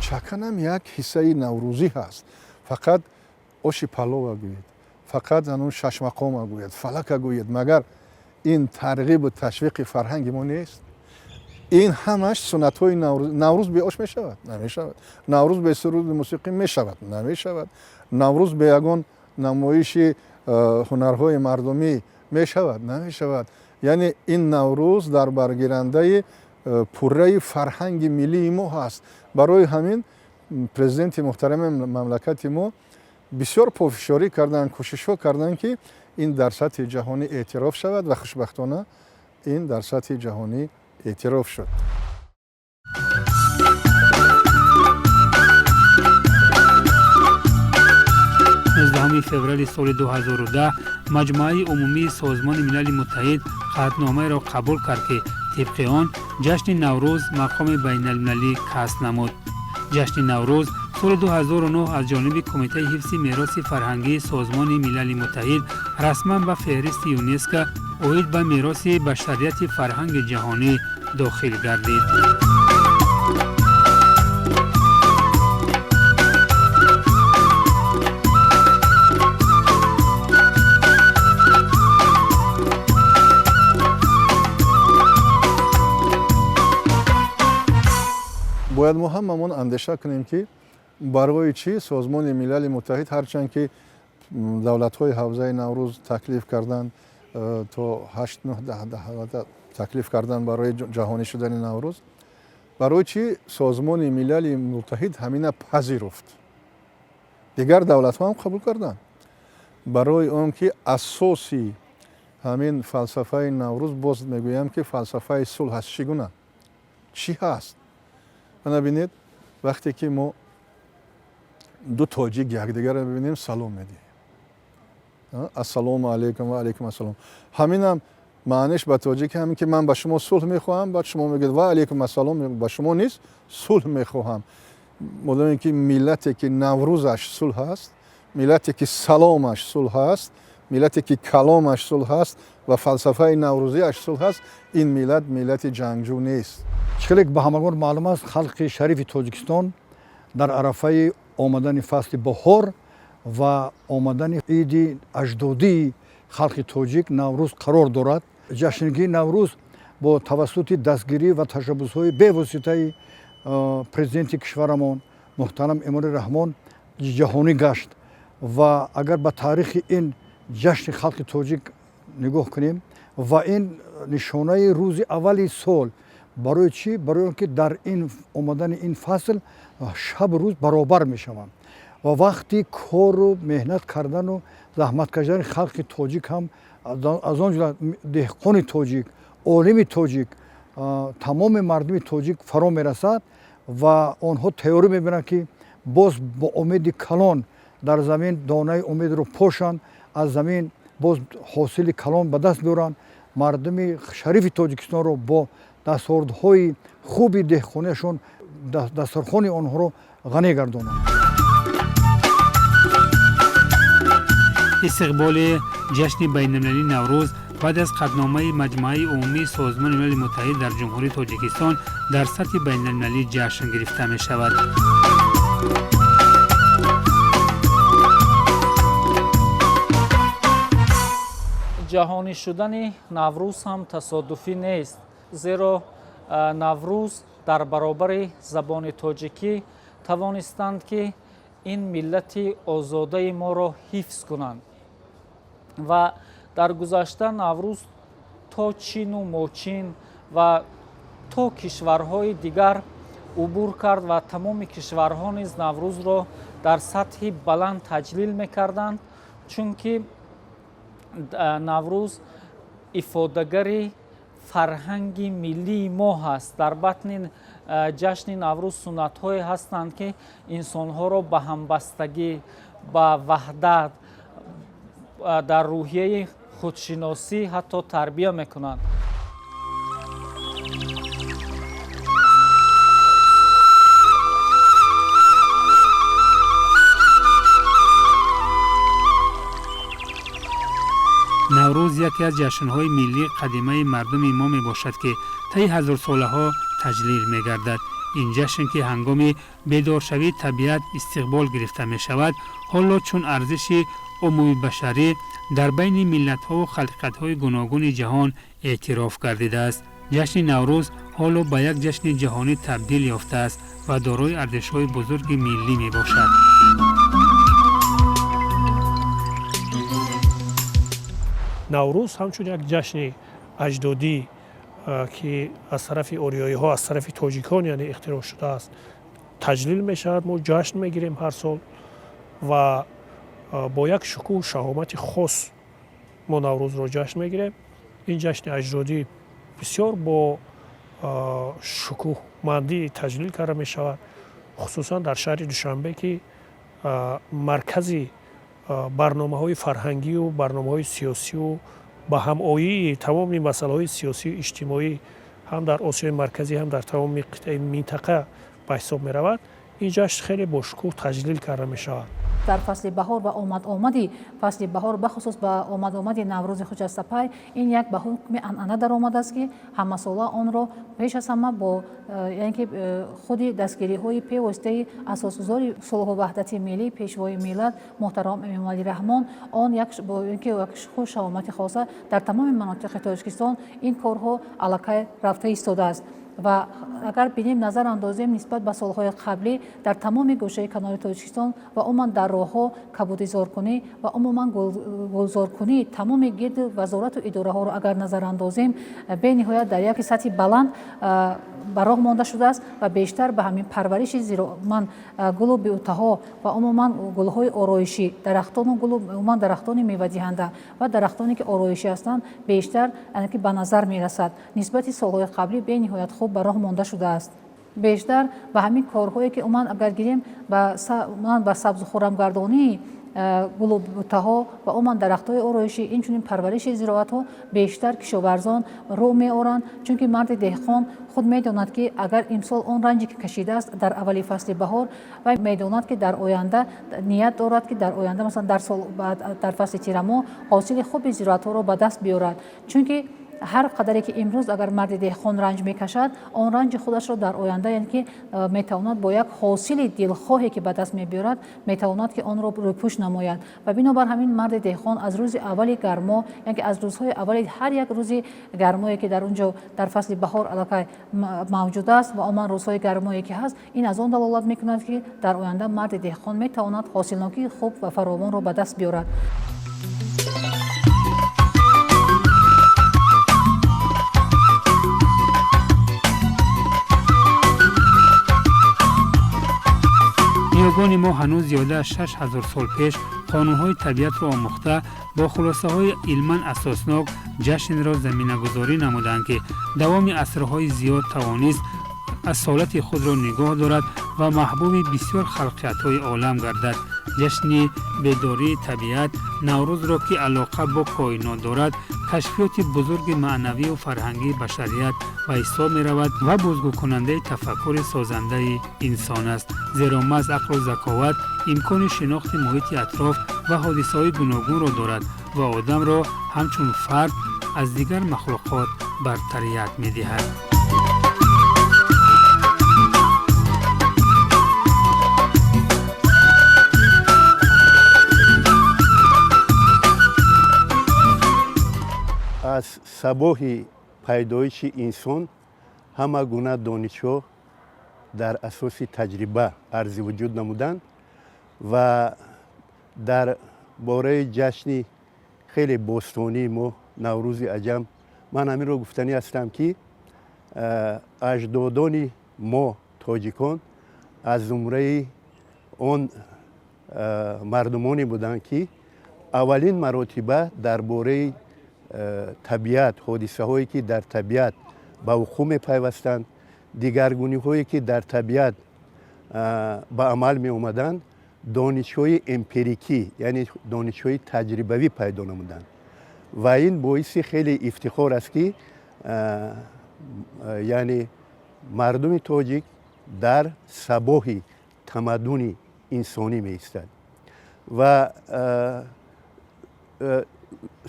S2: Чаканам як ҳиссаи наврӯзӣ ҳаст. Фақат оши палова гӯед, фақат анун шашмақома гӯед, фалака гӯед, магар ин тарғибу ташвиқи фарҳанги мо нест? Ин ҳамаш суннатҳои наврӯз. Наврӯз бе ош мешавад? Намешавад. Наврӯз бе суруди мусиқӣ мешавад? Намешавад. Наврӯз бе ягон намоиши ҳунарҳои мардумӣ мешавад? Намешавад. Яъне ин Наврӯз дар баргирандаи пурраи фарҳанги миллии мо ҳаст. Барои ҳамин президенти муҳтарами мамлакати мо бисёр пофишорӣ карданд, кӯшишҳо карданд, ки ин дар сатҳи ҷаҳонӣ эътироф шавад ва хушбахтона ин дар сатҳи ҷаҳонӣ эътироф шуд.
S1: 19 феврали соли 2010 Маҷмӯаи умумии Созмони Милали Муттаҳид қатъномаеро қабул кард, ки тибқи он ҷашни Наврӯз мақоми байналмилалӣ касб намуд. Ҷашни Наврӯз соли 2009 аз ҷониби Кумитаи ҳифзи мероси фарҳангии Созмони Милали Муттаҳид расман ба феҳристи ЮНЕСКО оид ба мероси башарияти фарҳанги ҷаҳонӣ дохил гардид.
S2: Бояд мо ҳамамон андеша кунем, ки барои чӣ Созмони Милали Муттаҳид, ҳарчанд ки давлатҳои ҳавзаи Наврӯз таклиф карданд, то ҳашт нӯҳ давлата таклиф карданд барои ҷаҳонӣ шудани Наврӯз, барои чӣ Созмони Милали Муттаҳид ҳамина пазируфт? Дигар давлатҳо ҳам қабул карданд. Барои он ки асоси ҳамин фалсафаи Наврӯз, боз мегӯям, ки фалсафаи сулҳ аст. Чӣ гуна, чӣ ҳаст? Ана бинед, вақте ки мо ду тоҷик якдигарро бибинем, салом медиҳем: ассалому алайкум ва алайкум ассалом. Ҳаминам маъниш ба тоҷики ҳамин ки ман ба шумо сулҳ мехоҳам. Баъд шумо мегӯед: ва алайкум ассалом, ба шумо низ сулҳ мехоҳам. Модоме ки миллате ки Наврӯзаш сулҳ аст, миллате ки саломаш сулҳ аст, миллате ки каломаш сулҳ аст ва фалсафаи наврӯзиаш сулҳ аст, ин миллат миллати ҷангҷӯ нест.
S4: Хеле ба ҳамагон маълум аст, халқи шарифи Тоҷикистон дар арафаи омадани фасли баҳор ва омадани иди аҷдодии халқи тоҷик Наврӯз қарор дорад. Ҷашнгирии Наврӯз бо тавассути дастгирӣ ва ташаббусҳои бевоситаи президенти кишварамон муҳтарам Эмомалӣ Раҳмон ҷаҳонӣ гашт. Ва агар ба таърихи ин ҷашни халқи тоҷик нигоҳ кунем, ва ин нишонаи рӯзи аввали сол, барои чӣ? Барои он ки дар ин омадани ин фасл шабу рӯз баробар мешаванд ва вақти кору меҳнат кардану заҳмат кашидани халқи тоҷик ҳам, аз он ҷумла деҳқони тоҷик, олими тоҷик, тамоми мардуми тоҷик фаро мерасад ва онҳо тайёрӣ мебинанд, ки боз бо умеди калон дар замин донаи умедро пошанд, аз замин боз ҳосили калон ба даст биёранд, мардуми шарифи Тоҷикистонро бо дастовардҳои хуби деҳқониашон дастархони онҳоро ғанӣ гардонанд.
S1: Истиқболи ҷашни байналмилалии Наврӯз баъд аз қатъномаи Маҷмааи умумии Созмони Милали Муттаҳид дар Ҷумҳурии Тоҷикистон дар сатҳи байналмилалӣ ҷашн гирифта мешавад.
S6: Ҷаҳонӣ шудани Наврӯз ҳам тасодуфӣ нест, зеро Наврӯз дар баробари забони тоҷикӣ тавонистанд, ки ин миллати озодаи моро ҳифз кунанд. Ва дар гузашта Наврӯз то Чину Мочин ва то кишварҳои дигар убур кард ва тамоми кишварҳо низ Наврӯзро дар сатҳи баланд таҷлил мекарданд, чунки Наврӯз ифодагари фарҳанги миллии мо ҳаст. Дар батни ҷашни Наврӯз суннатҳое ҳастанд, ки инсонҳоро ба ҳамбастагӣ, ба ваҳдат, дар рӯҳияи худшиносӣ ҳатто тарбия мекунанд.
S1: Наврӯз яке аз ҷашнҳои миллии қадимаи мардуми мо мебошад, ки таи ҳазорсолаҳо таҷлил мегардад. Ин ҷашн, ки ҳангоми бедоршавии табиат истиқбол гирифта мешавад, ҳоло чун арзиши умумибашарӣ дар байни миллатҳову халқиятҳои гуногуни ҷаҳон эътироф гардидааст. Ҷашни Наврӯз ҳоло ба як ҷашни ҷаҳонӣ табдил ёфтааст ва дорои арзишҳои бузурги миллӣ мебошад.
S3: Наврӯз ҳамчун як ҷашни аҷдодӣ, ки аз тарафи ориёиҳо, аз тарафи тоҷикон, яъне ихтироъ шудааст, таҷлил мешавад. Мо ҷашн мегирем ҳар сол ва бо як шукӯҳу шаҳомати хос мо Наврӯзро ҷашн мегирем. Ин ҷашни аҷдодӣ бисёр бо шукӯҳмандӣ таҷлил карда мешавад, хусусан дар шаҳри Душанбе, ки маркази барномаҳои фарҳангию барномаҳои сиёсию ба ҳамоии тамоми масъалаҳои сиёсию иҷтимоӣ ҳам дар Осиёи Марказӣ, ҳам дар тамоми қитъаи минтақа ба ҳисоб меравад. Ин ҷашн хеле бошукӯҳ таҷлил карда мешавад.
S5: Дар фасли баҳор ва омад-омади фасли баҳор, бахусус ба омад-омади Наврӯзи хуҷастапай, ин як ба ҳукми анъана даромадааст, ки ҳамасола онро пеш аз ҳама бо яъне ки худи дастгириҳои бевоситаи асосгузори сулҳу ваҳдати миллӣ, пешвои миллат муҳтарам Эмомалӣ Раҳмон, он як ки як шукӯҳу шаҳомати хоса дар тамоми манотиқи Тоҷикистон ин корҳо аллакай рафта истодааст. Ва агар бинем, назар андозем нисбат ба солҳои қаблӣ, дар тамоми гӯшаи канори Тоҷикистон ва умуман дар роҳҳо кабудизоркунӣ ва умуман гулзоркунии тамоми гирди вазорату идораҳоро агар назар андозем, бениҳоят дар яке сатҳи баланд ба роҳ монда шудааст ва бештар ба ҳамин парвариши зироуман гулу бутаҳо ва умуман гулҳои ороишӣ, дарахтону гулу умуман дарахтони мевадиҳанда ва дарахтоне, ки ороишӣ ҳастанд, бештар ки ба назар мерасад, нисбати солҳои қаблӣ бениҳоят хуб ба роҳ монда шудааст. Бештар ба ҳамин корҳое, ки умуман агар гирем, ба сабзу хуррамгардонии гулу бутаҳо ва умуман дарахтҳои ороишӣ, инчунин парвариши зироатҳо бештар кишоварзон рӯ меоранд, чунки марди деҳқон худ медонад, ки агар имсол он ранҷе, ки кашидааст дар аввали фасли баҳор, вай медонад, ки дар оянда ният дорад, ки дар оянда, масалан, дар сол дар фасли тирамоҳ ҳосили хуби зироатҳоро ба даст биёрад, чунки Ҳар қадаре ки имрӯз агар марди деҳқон ранҷ мекашад, он ранҷи худашро дар оянда, яъне ки метавонад бо як ҳосили дилхоҳе ки ба даст мебиёрад, метавонад ки онро рӯпӯш намояд. Ва бинобар ҳамин марди деҳқон аз рӯзи аввали гармо, яъне ки аз рӯзҳои аввали ҳар як рӯзи гармое ки дар он ҷо дар фасли баҳор аллакай мавҷуд аст ва умуман рӯзҳои гармое ки ҳаст, ин аз он далолат мекунад, ки дар оянда марди деҳқон метавонад ҳосилнокии хуб ва фаровонро ба даст биёрад.
S1: Ниёгони мо ҳанӯз зиёда аз 6000 сол пеш қонунҳои табиатро омӯхта, бо хулосаҳои илман асоснок ҷашнро заминагузорӣ намуданд, ки давоми асрҳои зиёд тавонист асолати худро нигоҳ дорад ва маҳбуби бисёр халқиятҳои олам гардад. Ҷашни бедории табиат Наврӯзро, ки алоқа бо коинот дорад, кашфиёти бузурги маънавию фарҳангии башарият ба ҳисоб меравад ва бозгӯкунандаи тафаккури созандаи инсон аст, зеро маҳз ақлу заковат имкони шинохти муҳити атроф ва ҳодисаҳои гуногунро дорад ва одамро ҳамчун фард аз дигар махлуқот бартарият медиҳад.
S7: Аз сабоҳи пайдоиши инсон ҳама гуна донишҳо дар асоси таҷриба арзи вуҷуд намуданд ва дар бораи ҷашни хеле бостонии мо, Наврӯзи аҷам, ман ҳаминро гуфтанӣ ҳастам, ки аҷдодони мо, тоҷикон, аз зумраи он мардумоне буданд, ки аввалин маротиба дар бораи табиат, ҳодисаҳое ки дар табиат ба вуқӯъ мепайвастанд, дигаргуниҳое ки дар табиат ба амал меомаданд, донишҳои эмпирикӣ, яъне донишҳои таҷрибавӣ пайдо намуданд. Ва ин боиси хеле ифтихор аст, ки яъне мардуми тоҷик дар сабоҳи тамаддуни инсонӣ меистад. Ва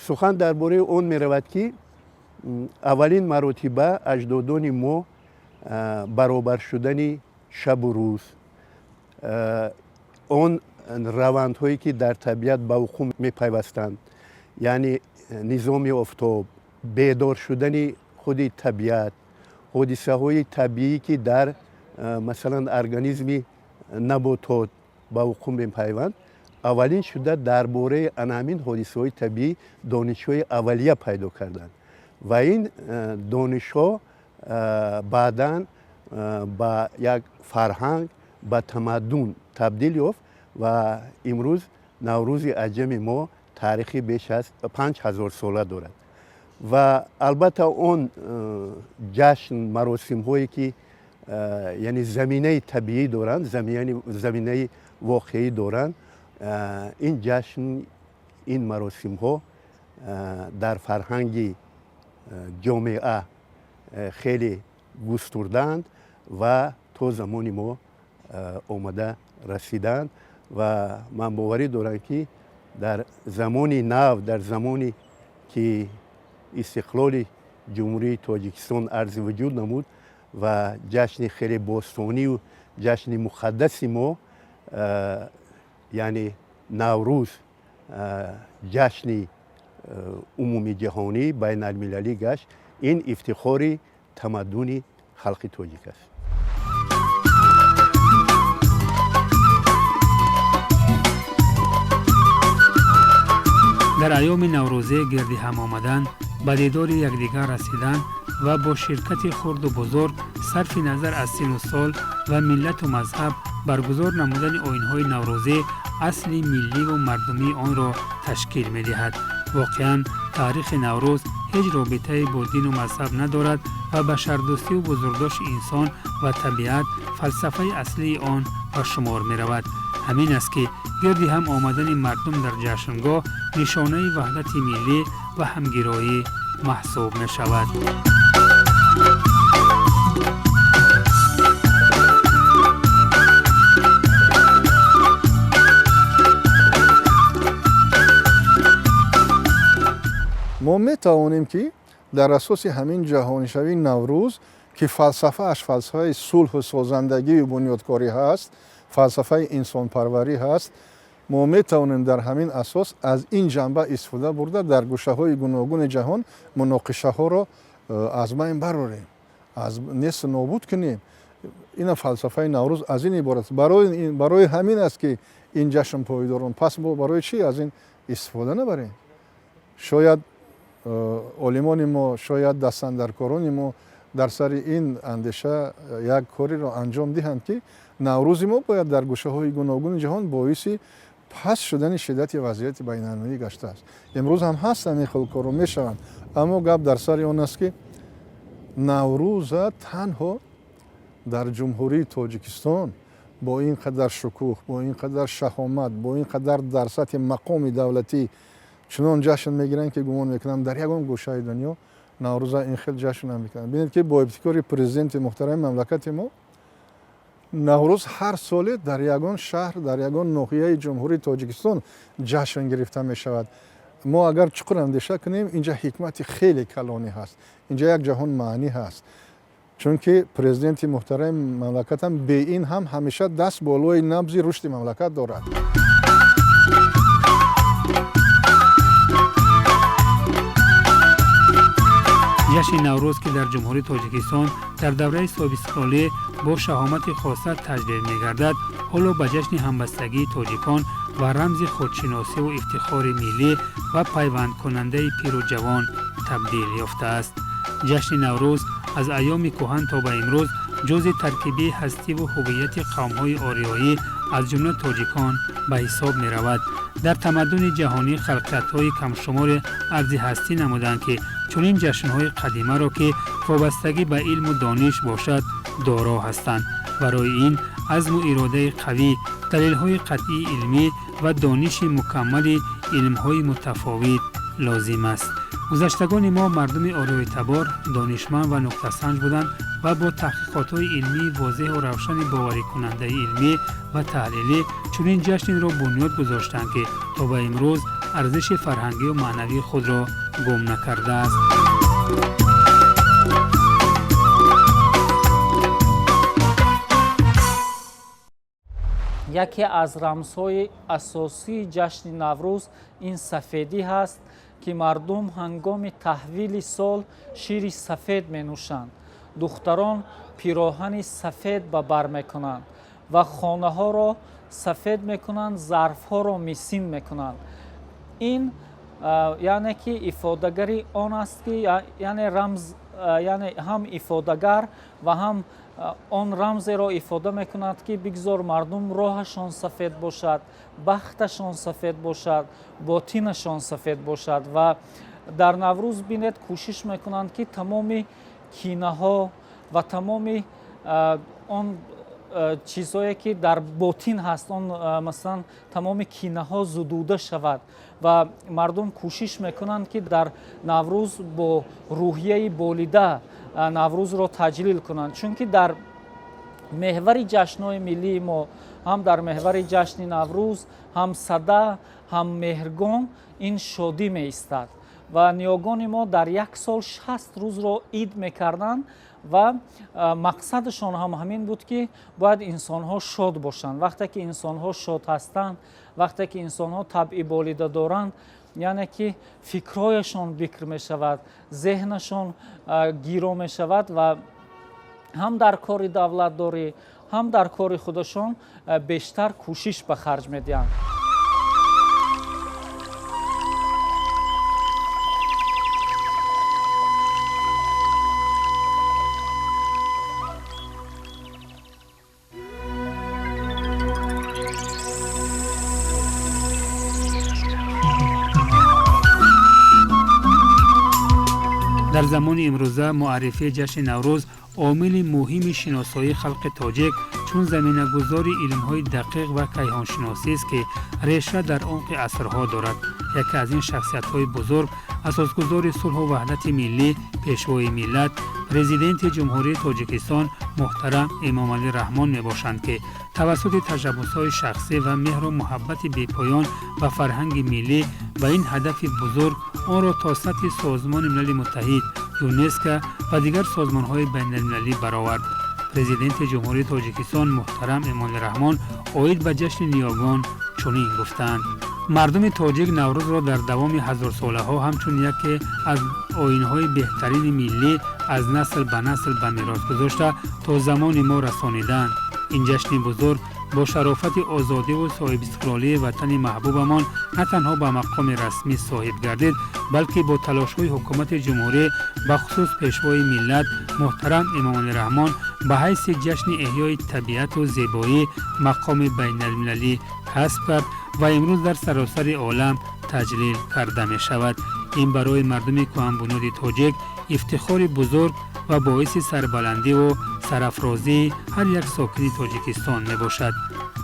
S7: сухан дар бораи он меравад, ки аввалин маротиба аҷдодони мо баробар шудани шабу рӯз, он равандҳое ки дар табиат ба вуқӯъ мепайвастанд, яъне низоми офтоб, бедор шудани худи табиат, ҳодисаҳои табиӣ, ки дар масалан организми наботот ба вуқӯъ мепайванд, аввалин шуда дар бораи ана ҳамин ҳодисаҳои табиӣ донишҳои аввалия пайдо карданд. Ва ин донишҳо баъдан ба як фарҳанг, ба тамаддун табдил ёфт ва имрӯз Наврӯзи аҷами мо таърихи беш аз 5000 сола дорад. Ва албатта он ҷашн маросимҳое ки яъне заминаи табиӣ доранд, заминаи воқеӣ доранд, ин ҷашн, ин маросимҳо дар фарҳанги ҷомеа хеле густурдаанд ва то замони мо омада расиданд. Ва ман боварӣ дорам, ки дар замони нав, дар замоне ки истиқлоли Ҷумҳурии Тоҷикистон арзи вуҷуд намуд ва ҷашни хеле бостонию ҷашни муқаддаси мо, яъне Наврӯз, ҷашни умумиҷаҳонӣ, байналмилалӣ гашт, ин ифтихори тамаддуни халқи тоҷик аст.
S1: Дар айёми наврӯзӣ гирди ҳам омадан, ба дидори якдигар расидан ва бо ширкати хурду бузург, сарфи назар аз сину сол ва миллату мазҳаб, баргузор намудани оинҳои наврӯзӣ асли милливу мардумии онро ташкил медиҳад. Воқеан, таърихи Наврӯз ҳеҷ робитае бо дину мазҳаб надорад ва башардӯстию бузургдошти инсон ва табиат фалсафаи аслии он ба шумор меравад. Ҳамин аст, ки гирди ҳам омадани мардум дар ҷашнгоҳ нишонаи ваҳдати миллӣ ва ҳамгироӣ маҳсуб мешавад.
S2: Мо метавонем, ки Дар асоси ҳамин ҷаҳонишавии Наврӯз, ки фалсафааш фалсафаи сулҳу созандагию бунёдкорӣ ҳаст, фалсафаи инсонпарварӣ ҳаст, мо метавонем дар ҳамин асос аз ин ҷанба истифода бурда, дар гӯшаҳои гуногуни ҷаҳон муноқишаҳоро аз байн барорем, аз несту нобуд кунем. Ина фалсафаи Наврӯз аз ин иборат аст. Барои ҳамин аст, ки ин ҷашн пойдорон. Пас мо барои чӣ аз ин истифода набарем? Шояд олимони мо, шояд дастандаркорони мо дар сари ин андеша як кореро анҷом диҳанд, ки Наврӯзи мо бояд дар гӯшаҳои гуногуни ҷаҳон боиси паст шудани шиддати вазъияти байналмилалӣ гаштааст. Имрӯз ҳам ҳастанд, ин хел корро мешаванд, аммо гап дар сари он аст, ки Наврӯза танҳо дар Ҷумҳурии Тоҷикистон бо ин қадар шукӯҳ, бо ин қадар шаҳомат, бо ин қадар дар сатҳи мақоми давлатӣ чунон ҷашн мегиранд, ки гумон мекунам, дар ягон гӯшаи дунё Наврӯза ин хел ҷашн намекунанд. Бинед, ки бо ибтикори президенти муҳтарами мамлакати мо Наврӯз ҳар соле дар ягон шаҳр, дар ягон ноҳияи Ҷумҳурии Тоҷикистон ҷашн гирифта мешавад. Мо агар чуқур андеша кунем, инҷа ҳикмати хеле калонӣ ҳаст, инҷа як ҷаҳон маънӣ ҳаст, чунки президенти муҳтарами мамлакатам бе ин ҳам ҳамеша даст болои набзи рушди мамлакат дорад.
S1: Ҷашни Наврӯз, ки дар Ҷумҳурии Тоҷикистон дар давраи соҳибистиқлолӣ бо шаҳомати хоса таҷлил мегардад, ҳоло ба ҷашни ҳамбастагии тоҷикон ва рамзи худшиносиву ифтихори миллӣ ва пайвандкунандаи пиру ҷавон табдил ёфтааст. Ҷашни Наврӯз аз айёми кӯҳан то ба имрӯз ҷузъи таркибии ҳастиву ҳуввияти қавмҳои ориёӣ, аз ҷумла тоҷикон, ба ҳисоб меравад. Дар тамаддуни ҷаҳонӣ халқиятҳои камшуморе арзи ҳастӣ намуданд, ки чунин ҷашнҳои қадимаро, ки вобастагӣ ба илму дониш бошад, доро ҳастанд. Барои ин азму иродаи қавӣ, далелҳои қатъии илмӣ ва дониши мукаммали илмҳои мутафовит лозим аст. Гузаштагони мо, мардуми ориёитабор, донишманд ва нуктасанҷ буданд ва бо таҳқиқотҳои илмии возеҳу равшани боварикунандаи илмӣ ва таҳлилӣ чунин ҷашнеро бунёд гузоштанд, ки то ба имрӯз арзиши фарҳангию маънавии худро гум накардааст.
S6: Яке аз рамзҳои асосии ҷашни Наврӯз ин сафедӣ ҳаст, ки мардум ҳангоми таҳвили сол шири сафед менӯшанд, духтарон пироҳани сафед ба бар мекунанд ва хонаҳоро сафед мекунанд, зарфҳоро мисин мекунанд. Ин, яъне ки, ифодагари он аст, ки, яъне рамз, яъне ҳам ифодагар ва ҳам он рамзеро ифода мекунад, ки бигзор мардум роҳашон сафед бошад, бахташон сафед бошад, ботинашон сафед бошад. Ва дар Наврӯз, бинед, кӯшиш мекунанд, ки тамоми кинаҳо ва тамоми он чизҳое, ки дар ботин ҳаст, он, масалан, тамоми кинаҳо зудуда шавад ва мардум кӯшиш мекунанд, ки дар Наврӯз бо рӯҳияи болида Наврӯзро таҷлил кунанд, чунки дар меҳвари ҷашнҳои миллии мо, ҳам дар меҳвари ҷашни Наврӯз, ҳам Сада, ҳам Меҳргон ин шодӣ меистад. Ва ниёгони мо дар як сол 60 рӯзро ид мекарданд ва мақсадашон ҳам ҳамин буд, ки бояд инсонҳо шод бошанд. Вақте ки инсонҳо шод ҳастанд, вақте ки инсонҳо табъи болида доранд, яъне ки фикрҳояшон бикр мешавад, зеҳнашон гиро мешавад ва ҳам дар кори давлатдорӣ, ҳам дар кори худашон бештар кӯшиш ба харҷ медиҳанд.
S1: Дар замони имрӯза муаррифии ҷашни Наврӯз омили муҳими шиносоии халқи тоҷик Чун заминагузори илмҳои дақиқ ва кайҳоншиносист, ки реша дар умқи асрҳо дорад. Яке аз ин шахсиятҳои бузург, асосгузори сулҳу ваҳдати миллӣ, Пешвои миллат, Президенти Ҷумҳурии Тоҷикистон муҳтарам Эмомалӣ Раҳмон мебошанд, ки тавассути ташаббусҳои шахсӣ ва меҳру муҳаббати бепоён ба фарҳанги миллӣ ба ин ҳадафи бузург онро то сатҳи Созмони Милали Муттаҳид, ЮНЕСКО ва дигар созмонҳои байналмилалӣ баровард. Президенти Ҷумҳурии Тоҷикистон муҳтарам Эмомалӣ Раҳмон оид ба ҷашни ниёгон чунин гуфтанд: «Мардуми тоҷик Наврӯзро дар давоми ҳазорсолаҳо ҳамчун яке аз оинҳои беҳтарини миллӣ аз насл ба насл ба мерос гузошта, то замони мо расонидаанд. Ин ҷашни бузург бо шарофати озодиву соҳибистиқлолии ватани маҳбубамон на танҳо ба мақоми расмӣ соҳиб гардид, балки бо талошҳои ҳукумати ҷумҳурӣ, бахусус Пешвои миллат муҳтарам Эмомалӣ Раҳмон, ба ҳайси ҷашни эҳёи табиату зебоӣ мақоми байналмилалӣ касб кард ва имрӯз дар саросари олам таҷлил карда мешавад. Ин барои мардуми кӯҳанбунёди тоҷик ифтихори бузург ва боиси сарбаландиву сарафрозии ҳар як сокини Тоҷикистон мебошад.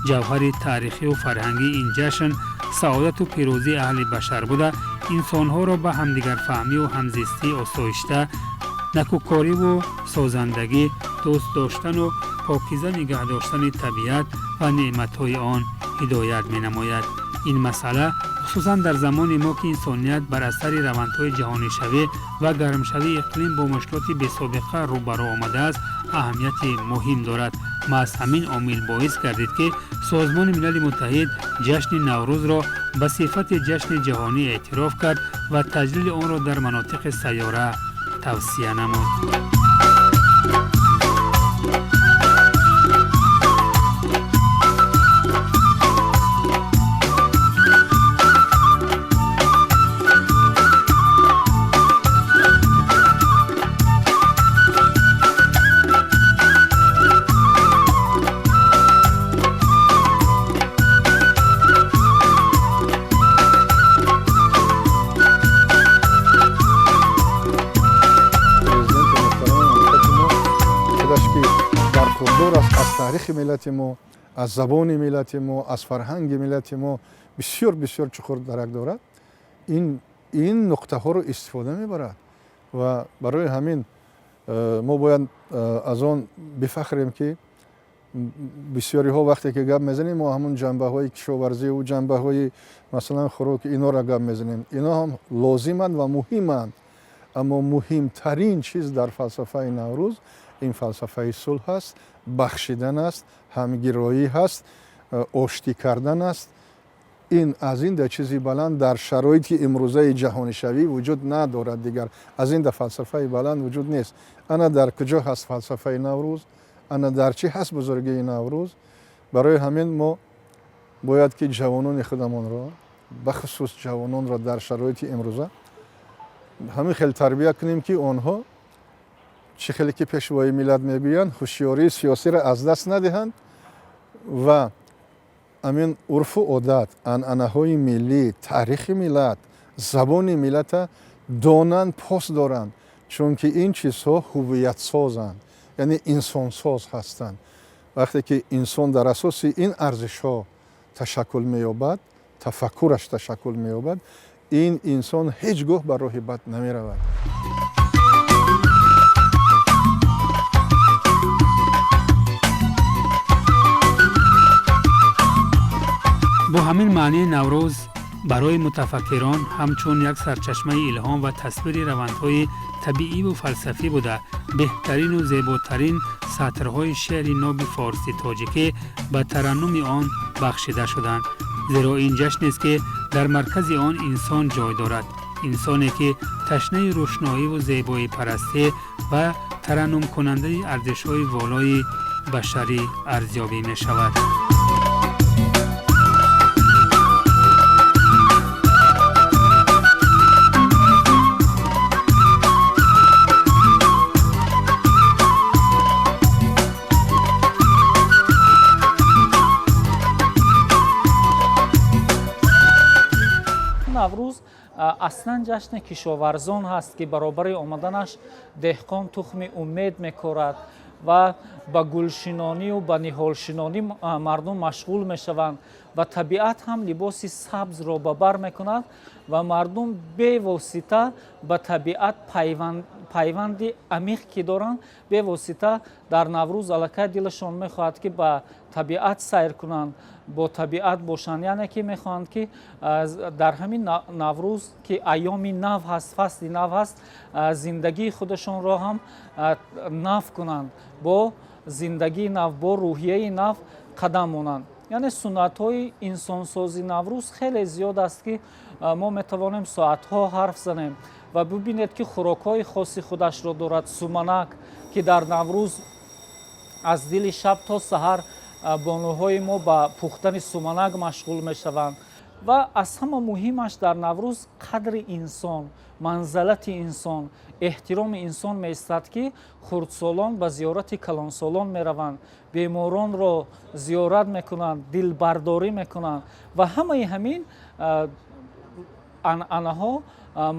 S1: Ҷавҳари таърихиву фарҳангии ин ҷашн саодату пирӯзии аҳли башар буда, инсонҳоро ба ҳамдигарфаҳмиву ҳамзистии осоишта, накӯкориву созандагӣ, дӯст доштану покиза нигаҳ доштани табиат ва неъматҳои он ҳидоят менамояд. Ин масъала хусусан дар замони мо, ки инсоният бар асари равандҳои ҷаҳонишавӣ ва гармшавии иқлим бо мушкилоти бесобиқа рӯбарӯ омадааст, аҳамияти муҳим дорад. Маҳз ҳамин омил боис гардид, ки Созмони Милали Муттаҳид ҷашни Наврӯзро ба сифати ҷашни ҷаҳонӣ эътироф кард ва таҷлили онро дар манотиқи сайёра тавсия намуд.»
S2: Президенти муҳтарами мамлакати мо худаш, ки бархурдор аст аз таърихи миллати мо, аз забони миллати мо, аз фарҳанги миллати мо, бисёр бисёр чуқур дарак дорад, ин нуқтаҳоро истифода мебарад ва барои ҳамин мо бояд аз он бифахрем, ки бисёриҳо вақте ки гап мезанем, мо ҳамун ҷанбаҳои кишоварзиву ҷанбаҳои, масалан, хӯроки инора гап мезанем. Ино ҳам лозиманд ва муҳиманд, аммо муҳимтарин чиз дар фалсафаи Наврӯз ин фалсафаи сулҳ аст, бахшидан аст, ҳамгироӣ ҳаст, оштӣ кардан аст. Ин аз ин да чизи баланд дар шароити имрӯзаи ҷаҳонишавӣ вуҷуд надорад. Дигар аз ин да фалсафаи баланд вуҷуд нест. Ана дар куҷо ҳаст фалсафаи Наврӯз, ана дар чӣ ҳаст бузургии Наврӯз. Барои ҳамин мо бояд ки ҷавонони худамонро, бахусус ҷавононро, дар шароити имрӯза ҳамин хел тарбия кунем, ки онҳо, чӣ хеле ки Пешвои миллат мегӯянд, ҳушёрии сиёсиро аз даст надиҳанд ва ҳамин урфу одат, анъанаҳои миллӣ, таърихи миллат, забони миллата донанд, пос доранд, чунки ин чизҳо ҳуввиятсозанд, яъне инсонсоз ҳастанд. Вақте ки инсон дар асоси ин арзишҳо ташаккул меёбад, тафаккураш ташаккул меёбад, ин инсон ҳеҷ гоҳ ба роҳи бад намеравад.
S1: Бо ҳамин маънӣ Наврӯз барои мутафаккирон ҳамчун як сарчашмаи илҳом ва тасвири равандҳои табииву фалсафӣ буда, беҳтарину зеботарин сатрҳои шеъри ноби форсӣ тоҷикӣ ба тараннуми он бахшида шуданд. Зеро ин ҷашнест, ки дар маркази он инсон ҷой дорад, инсоне ки ташнаи рӯшноиву зебоипарастӣ ва тараннумкунандаи арзишҳои волои башарӣ арзёбӣ мешавад.
S6: Наврӯз аслан ҷашни кишоварзон ҳаст, ки баробари омаданаш деҳқон тухми умед мекорад. Ва ба гулшинонию ба ниҳолшинонӣ мардум машғул мешаванд ва табиат ҳам либоси сабзро ба бар мекунад ва мардум бевосита ба табиат пайванди амиқ ки доранд, бевосита дар Наврӯз аллакай дилашон мехоҳад, ки ба табиат сайр кунанд, бо табиат бошанд. Яъне ки мехоҳанд, ки дар ҳамин Наврӯз, ки айёми нав ҳаст, фасли нав ҳаст, зиндагии худашонро ҳам нав кунанд, бо зиндагии нав, бо рӯҳияи нав қадам монанд. Яъне суннатҳои инсонсози Наврӯз хеле зиёд аст, ки мо метавонем соатҳо ҳарф занем. Ва бибинед, ки хӯрокҳои хоси худашро дорад. Суманак, ки дар Наврӯз аз дили шаб то саҳар бонуҳои мо ба пухтани суманак машғул мешаванд. Ва аз ҳама муҳимаш, дар Наврӯз қадри инсон, манзалати инсон, эҳтироми инсон меистад, ки хурдсолон ба зиёрати калонсолон мераванд, беморонро зиёрат мекунанд, дилбардорӣ мекунанд. Ва ҳамаи ҳамин анъанаҳо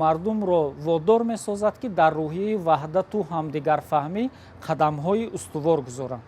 S6: мардумро водор месозад, ки дар рӯҳияи ваҳдату ҳамдигарфаҳмӣ қадамҳои устувор гузоранд.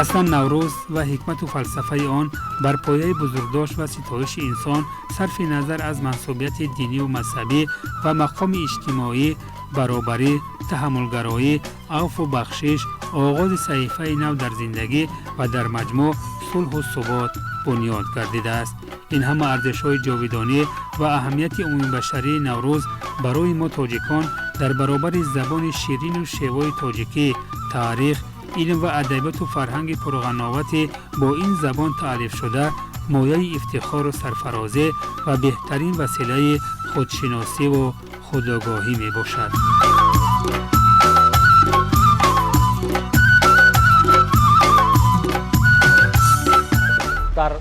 S1: Аслан Наврӯз ва ҳикмату фалсафаи он бар пояи бузургдошт ва ситоиши инсон, сарфи назар аз мансубияти диниву мазҳабӣ ва мақоми иҷтимоӣ, баробарӣ, таҳаммулгароӣ, авфу бахшиш, оғози саҳифаи нав дар зиндагӣ ва дар маҷмӯъ сулҳу субот бунёд гардидааст. Ин ҳама арзишҳои ҷовидонӣ ва аҳамияти умумибашарии Наврӯз барои мо тоҷикон дар баробари забони ширину шевои тоҷикӣ, таърих, илм ва адабиёту фарҳанги пурғановате бо ин забон таълифшуда мояи ифтихору сарфарозӣ ва беҳтарин василаи худшиносиву худогоҳӣ мебошад.
S6: Дар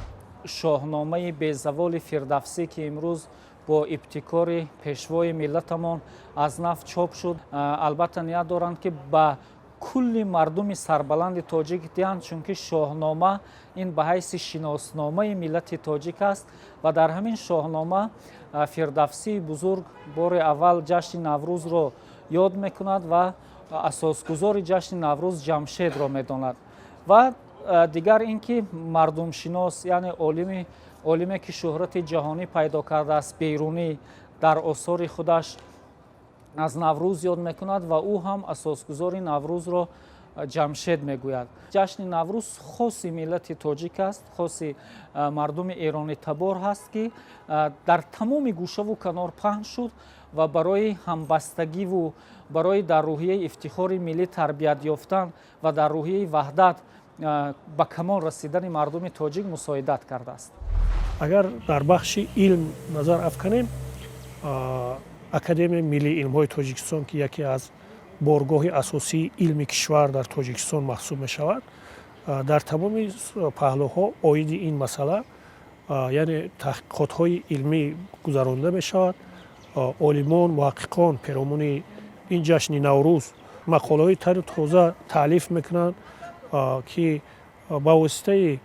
S6: Шоҳномаи безаволи Фирдавсӣ, ки имрӯз бо ибтикори пешвои миллатамон аз нав чоп шуд, албатта ният доранд, ки ба кулли мардуми сарбаланди тоҷик диҳанд, чунки Шоҳнома ин ба ҳайси шиносномаи миллати тоҷик аст. Ва дар ҳамин Шоҳнома Фирдавсии бузург бори аввал ҷашни Наврӯзро ёд мекунад ва асосгузори ҷашни Наврӯз Ҷамшедро медонад. Ва дигар ин ки мардумшинос, яъне олиме, ки шӯҳрати ҷаҳонӣ пайдо кардааст, Берунӣ дар осори худаш аз Наврӯз ёд мекунад ва ӯ ҳам асосгузори Наврӯзро Ҷамшед мегӯяд. Ҷашни Наврӯз хоси миллати тоҷик аст, хоси мардуми эронитабор ҳаст, ки дар тамоми гӯшаву канор паҳн шуд ва барои ҳамбастагиву барои дар рӯҳияи ифтихори миллӣ тарбият ёфтан ва дар рӯҳияи ваҳдат ба камол расидани мардуми тоҷик мусоидат кардааст.
S3: Агар дар бахши илм назар афканем, Академияи миллии илмҳои Тоҷикистон, ки яке аз боргоҳи асосии илми кишвар дар Тоҷикистон маҳсуб мешавад, дар тамоми паҳлӯҳо оиди ин масъала, яъне таҳқиқотҳои илмӣ гузаронида мешавад. Олимон, муҳаққиқон перомуни ин ҷашни Наврӯз мақолаҳои тару тоза таълиф мекунанд, ки ба воситаи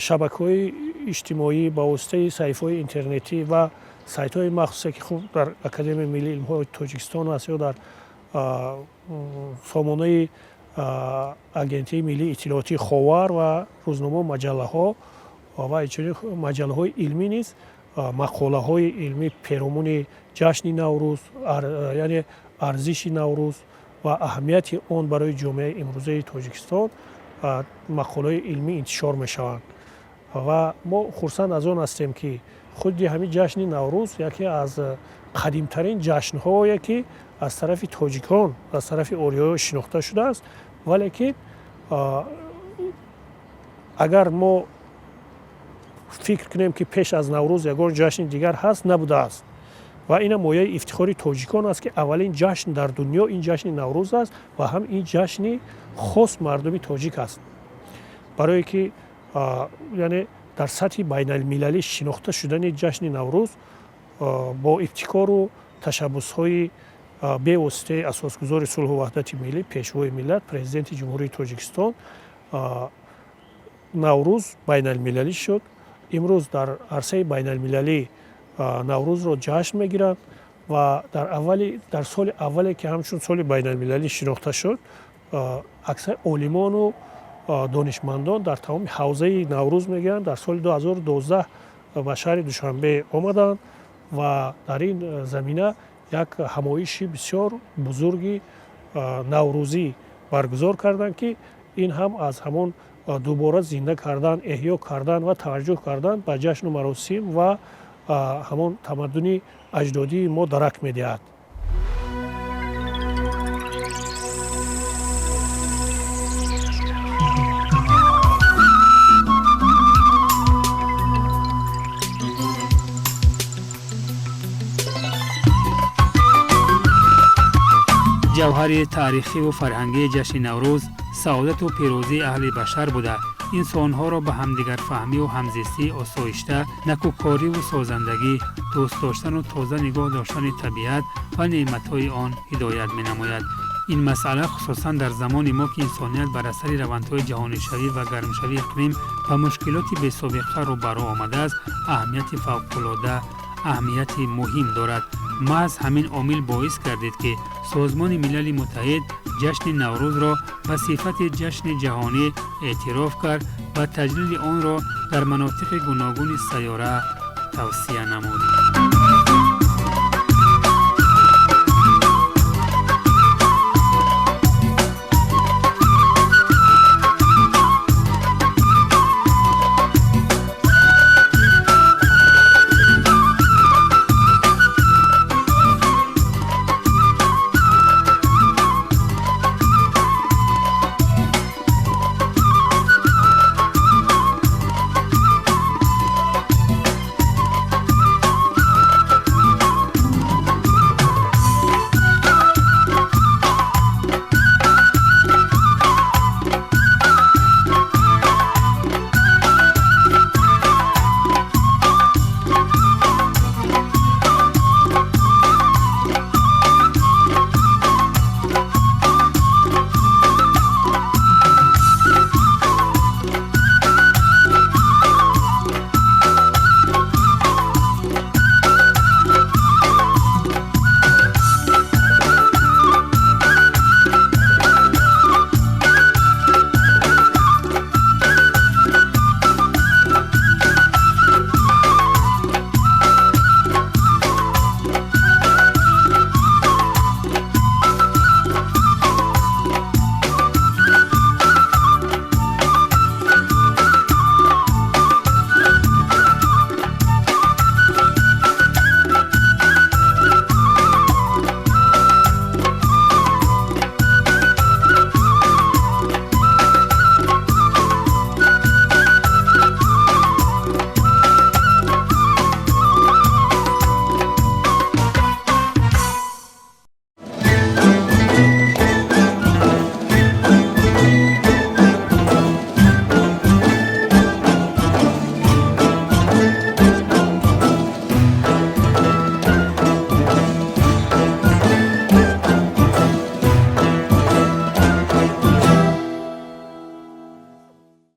S3: шабакаҳои иҷтимоӣ, ба воситаи саҳифаҳои интернетӣ ва сайтҳои махсусе, ки хуб дар Академияи миллии илмҳои Тоҷикистон аст ё дар сомонаи Агентии миллии иттилоотии Ховар ва рӯзномау маҷаллаҳо ва инчунин маҷаллаҳои илмӣ низ мақолаҳои илмӣ перомуни ҷашни Наврӯз, яъне арзиши Наврӯз ва аҳамияти он барои ҷомеаи имрӯзаи Тоҷикистон мақолаҳои илмӣ интишор мешаванд. Ва мо хурсанд аз он ҳастем, ки худи ҳамин ҷашни Наврӯз яке аз қадимтарин ҷашнҳое, ки аз тарафи тоҷикон, аз тарафи ориёиҳо шинохта шудааст. Вале ки агар мо фикр кунем, ки пеш аз Наврӯз ягон ҷашни дигар ҳаст, набудааст. Ва ина мояи ифтихори тоҷикон аст, ки аввалин ҷашн дар дунё ин ҷашни Наврӯз аст ва ҳам ин ҷашни хос мардуми тоҷик аст, барое ки, яъне, дар сатҳи байналмилалӣ шинохта шудани ҷашни Наврӯз бо ибтикору ташаббусҳои бевоситаи асосгузори сулҳу ваҳдати миллӣ, пешвои миллат, Президенти Ҷумҳурии Тоҷикистон. Наврӯз байналмилалӣ шуд. Имрӯз дар арсаи байналмилалӣ Наврӯзро ҷашн мегиранд ва дар аввали дар соли аввале, ки ҳамчун соли байналмилалӣ шинохта шуд, аксар олимону донишмандон дар тамоми ҳавзаи Наврӯз мегӯянд, дар соли 2012 ба шаҳри Душанбе омаданд ва дар ин замина як ҳамоиши бисёр бузурги наврӯзӣ баргузор карданд, ки ин ҳам аз ҳамон дубора зинда кардан, эҳё кардан ва таваҷҷӯҳ кардан ба ҷашну маросим ва ҳамон тамаддуни аҷдодии мо дарак медиҳад.
S1: Ҷавҳари таърихиву фарҳангии ҷашни Наврӯз саодату пирӯзии аҳли башар буда, инсонҳоро ба ҳамдигарфаҳмиву ҳамзистии осоишта, накӯкориву созандагӣ, дӯст доштану тоза нигоҳ доштани табиат ва неъматҳои он ҳидоят менамояд. Ин масъала хусусан дар замони мо, ки инсоният бар асари равандҳои ҷаҳонишавӣ ва гармшавии иқлим ба мушкилоти бесобиқа рӯбарӯ омадааст, аҳамияти фавқулода, аҳамияти муҳим дорад. Маҳз ҳамин омил боис гардид, ки Созмони Милали Муттаҳид ҷашни Наврӯзро ба сифати ҷашни ҷаҳонӣ эътироф кард ва таҷлили онро дар манотиқи гуногуни сайёра тавсия намуд.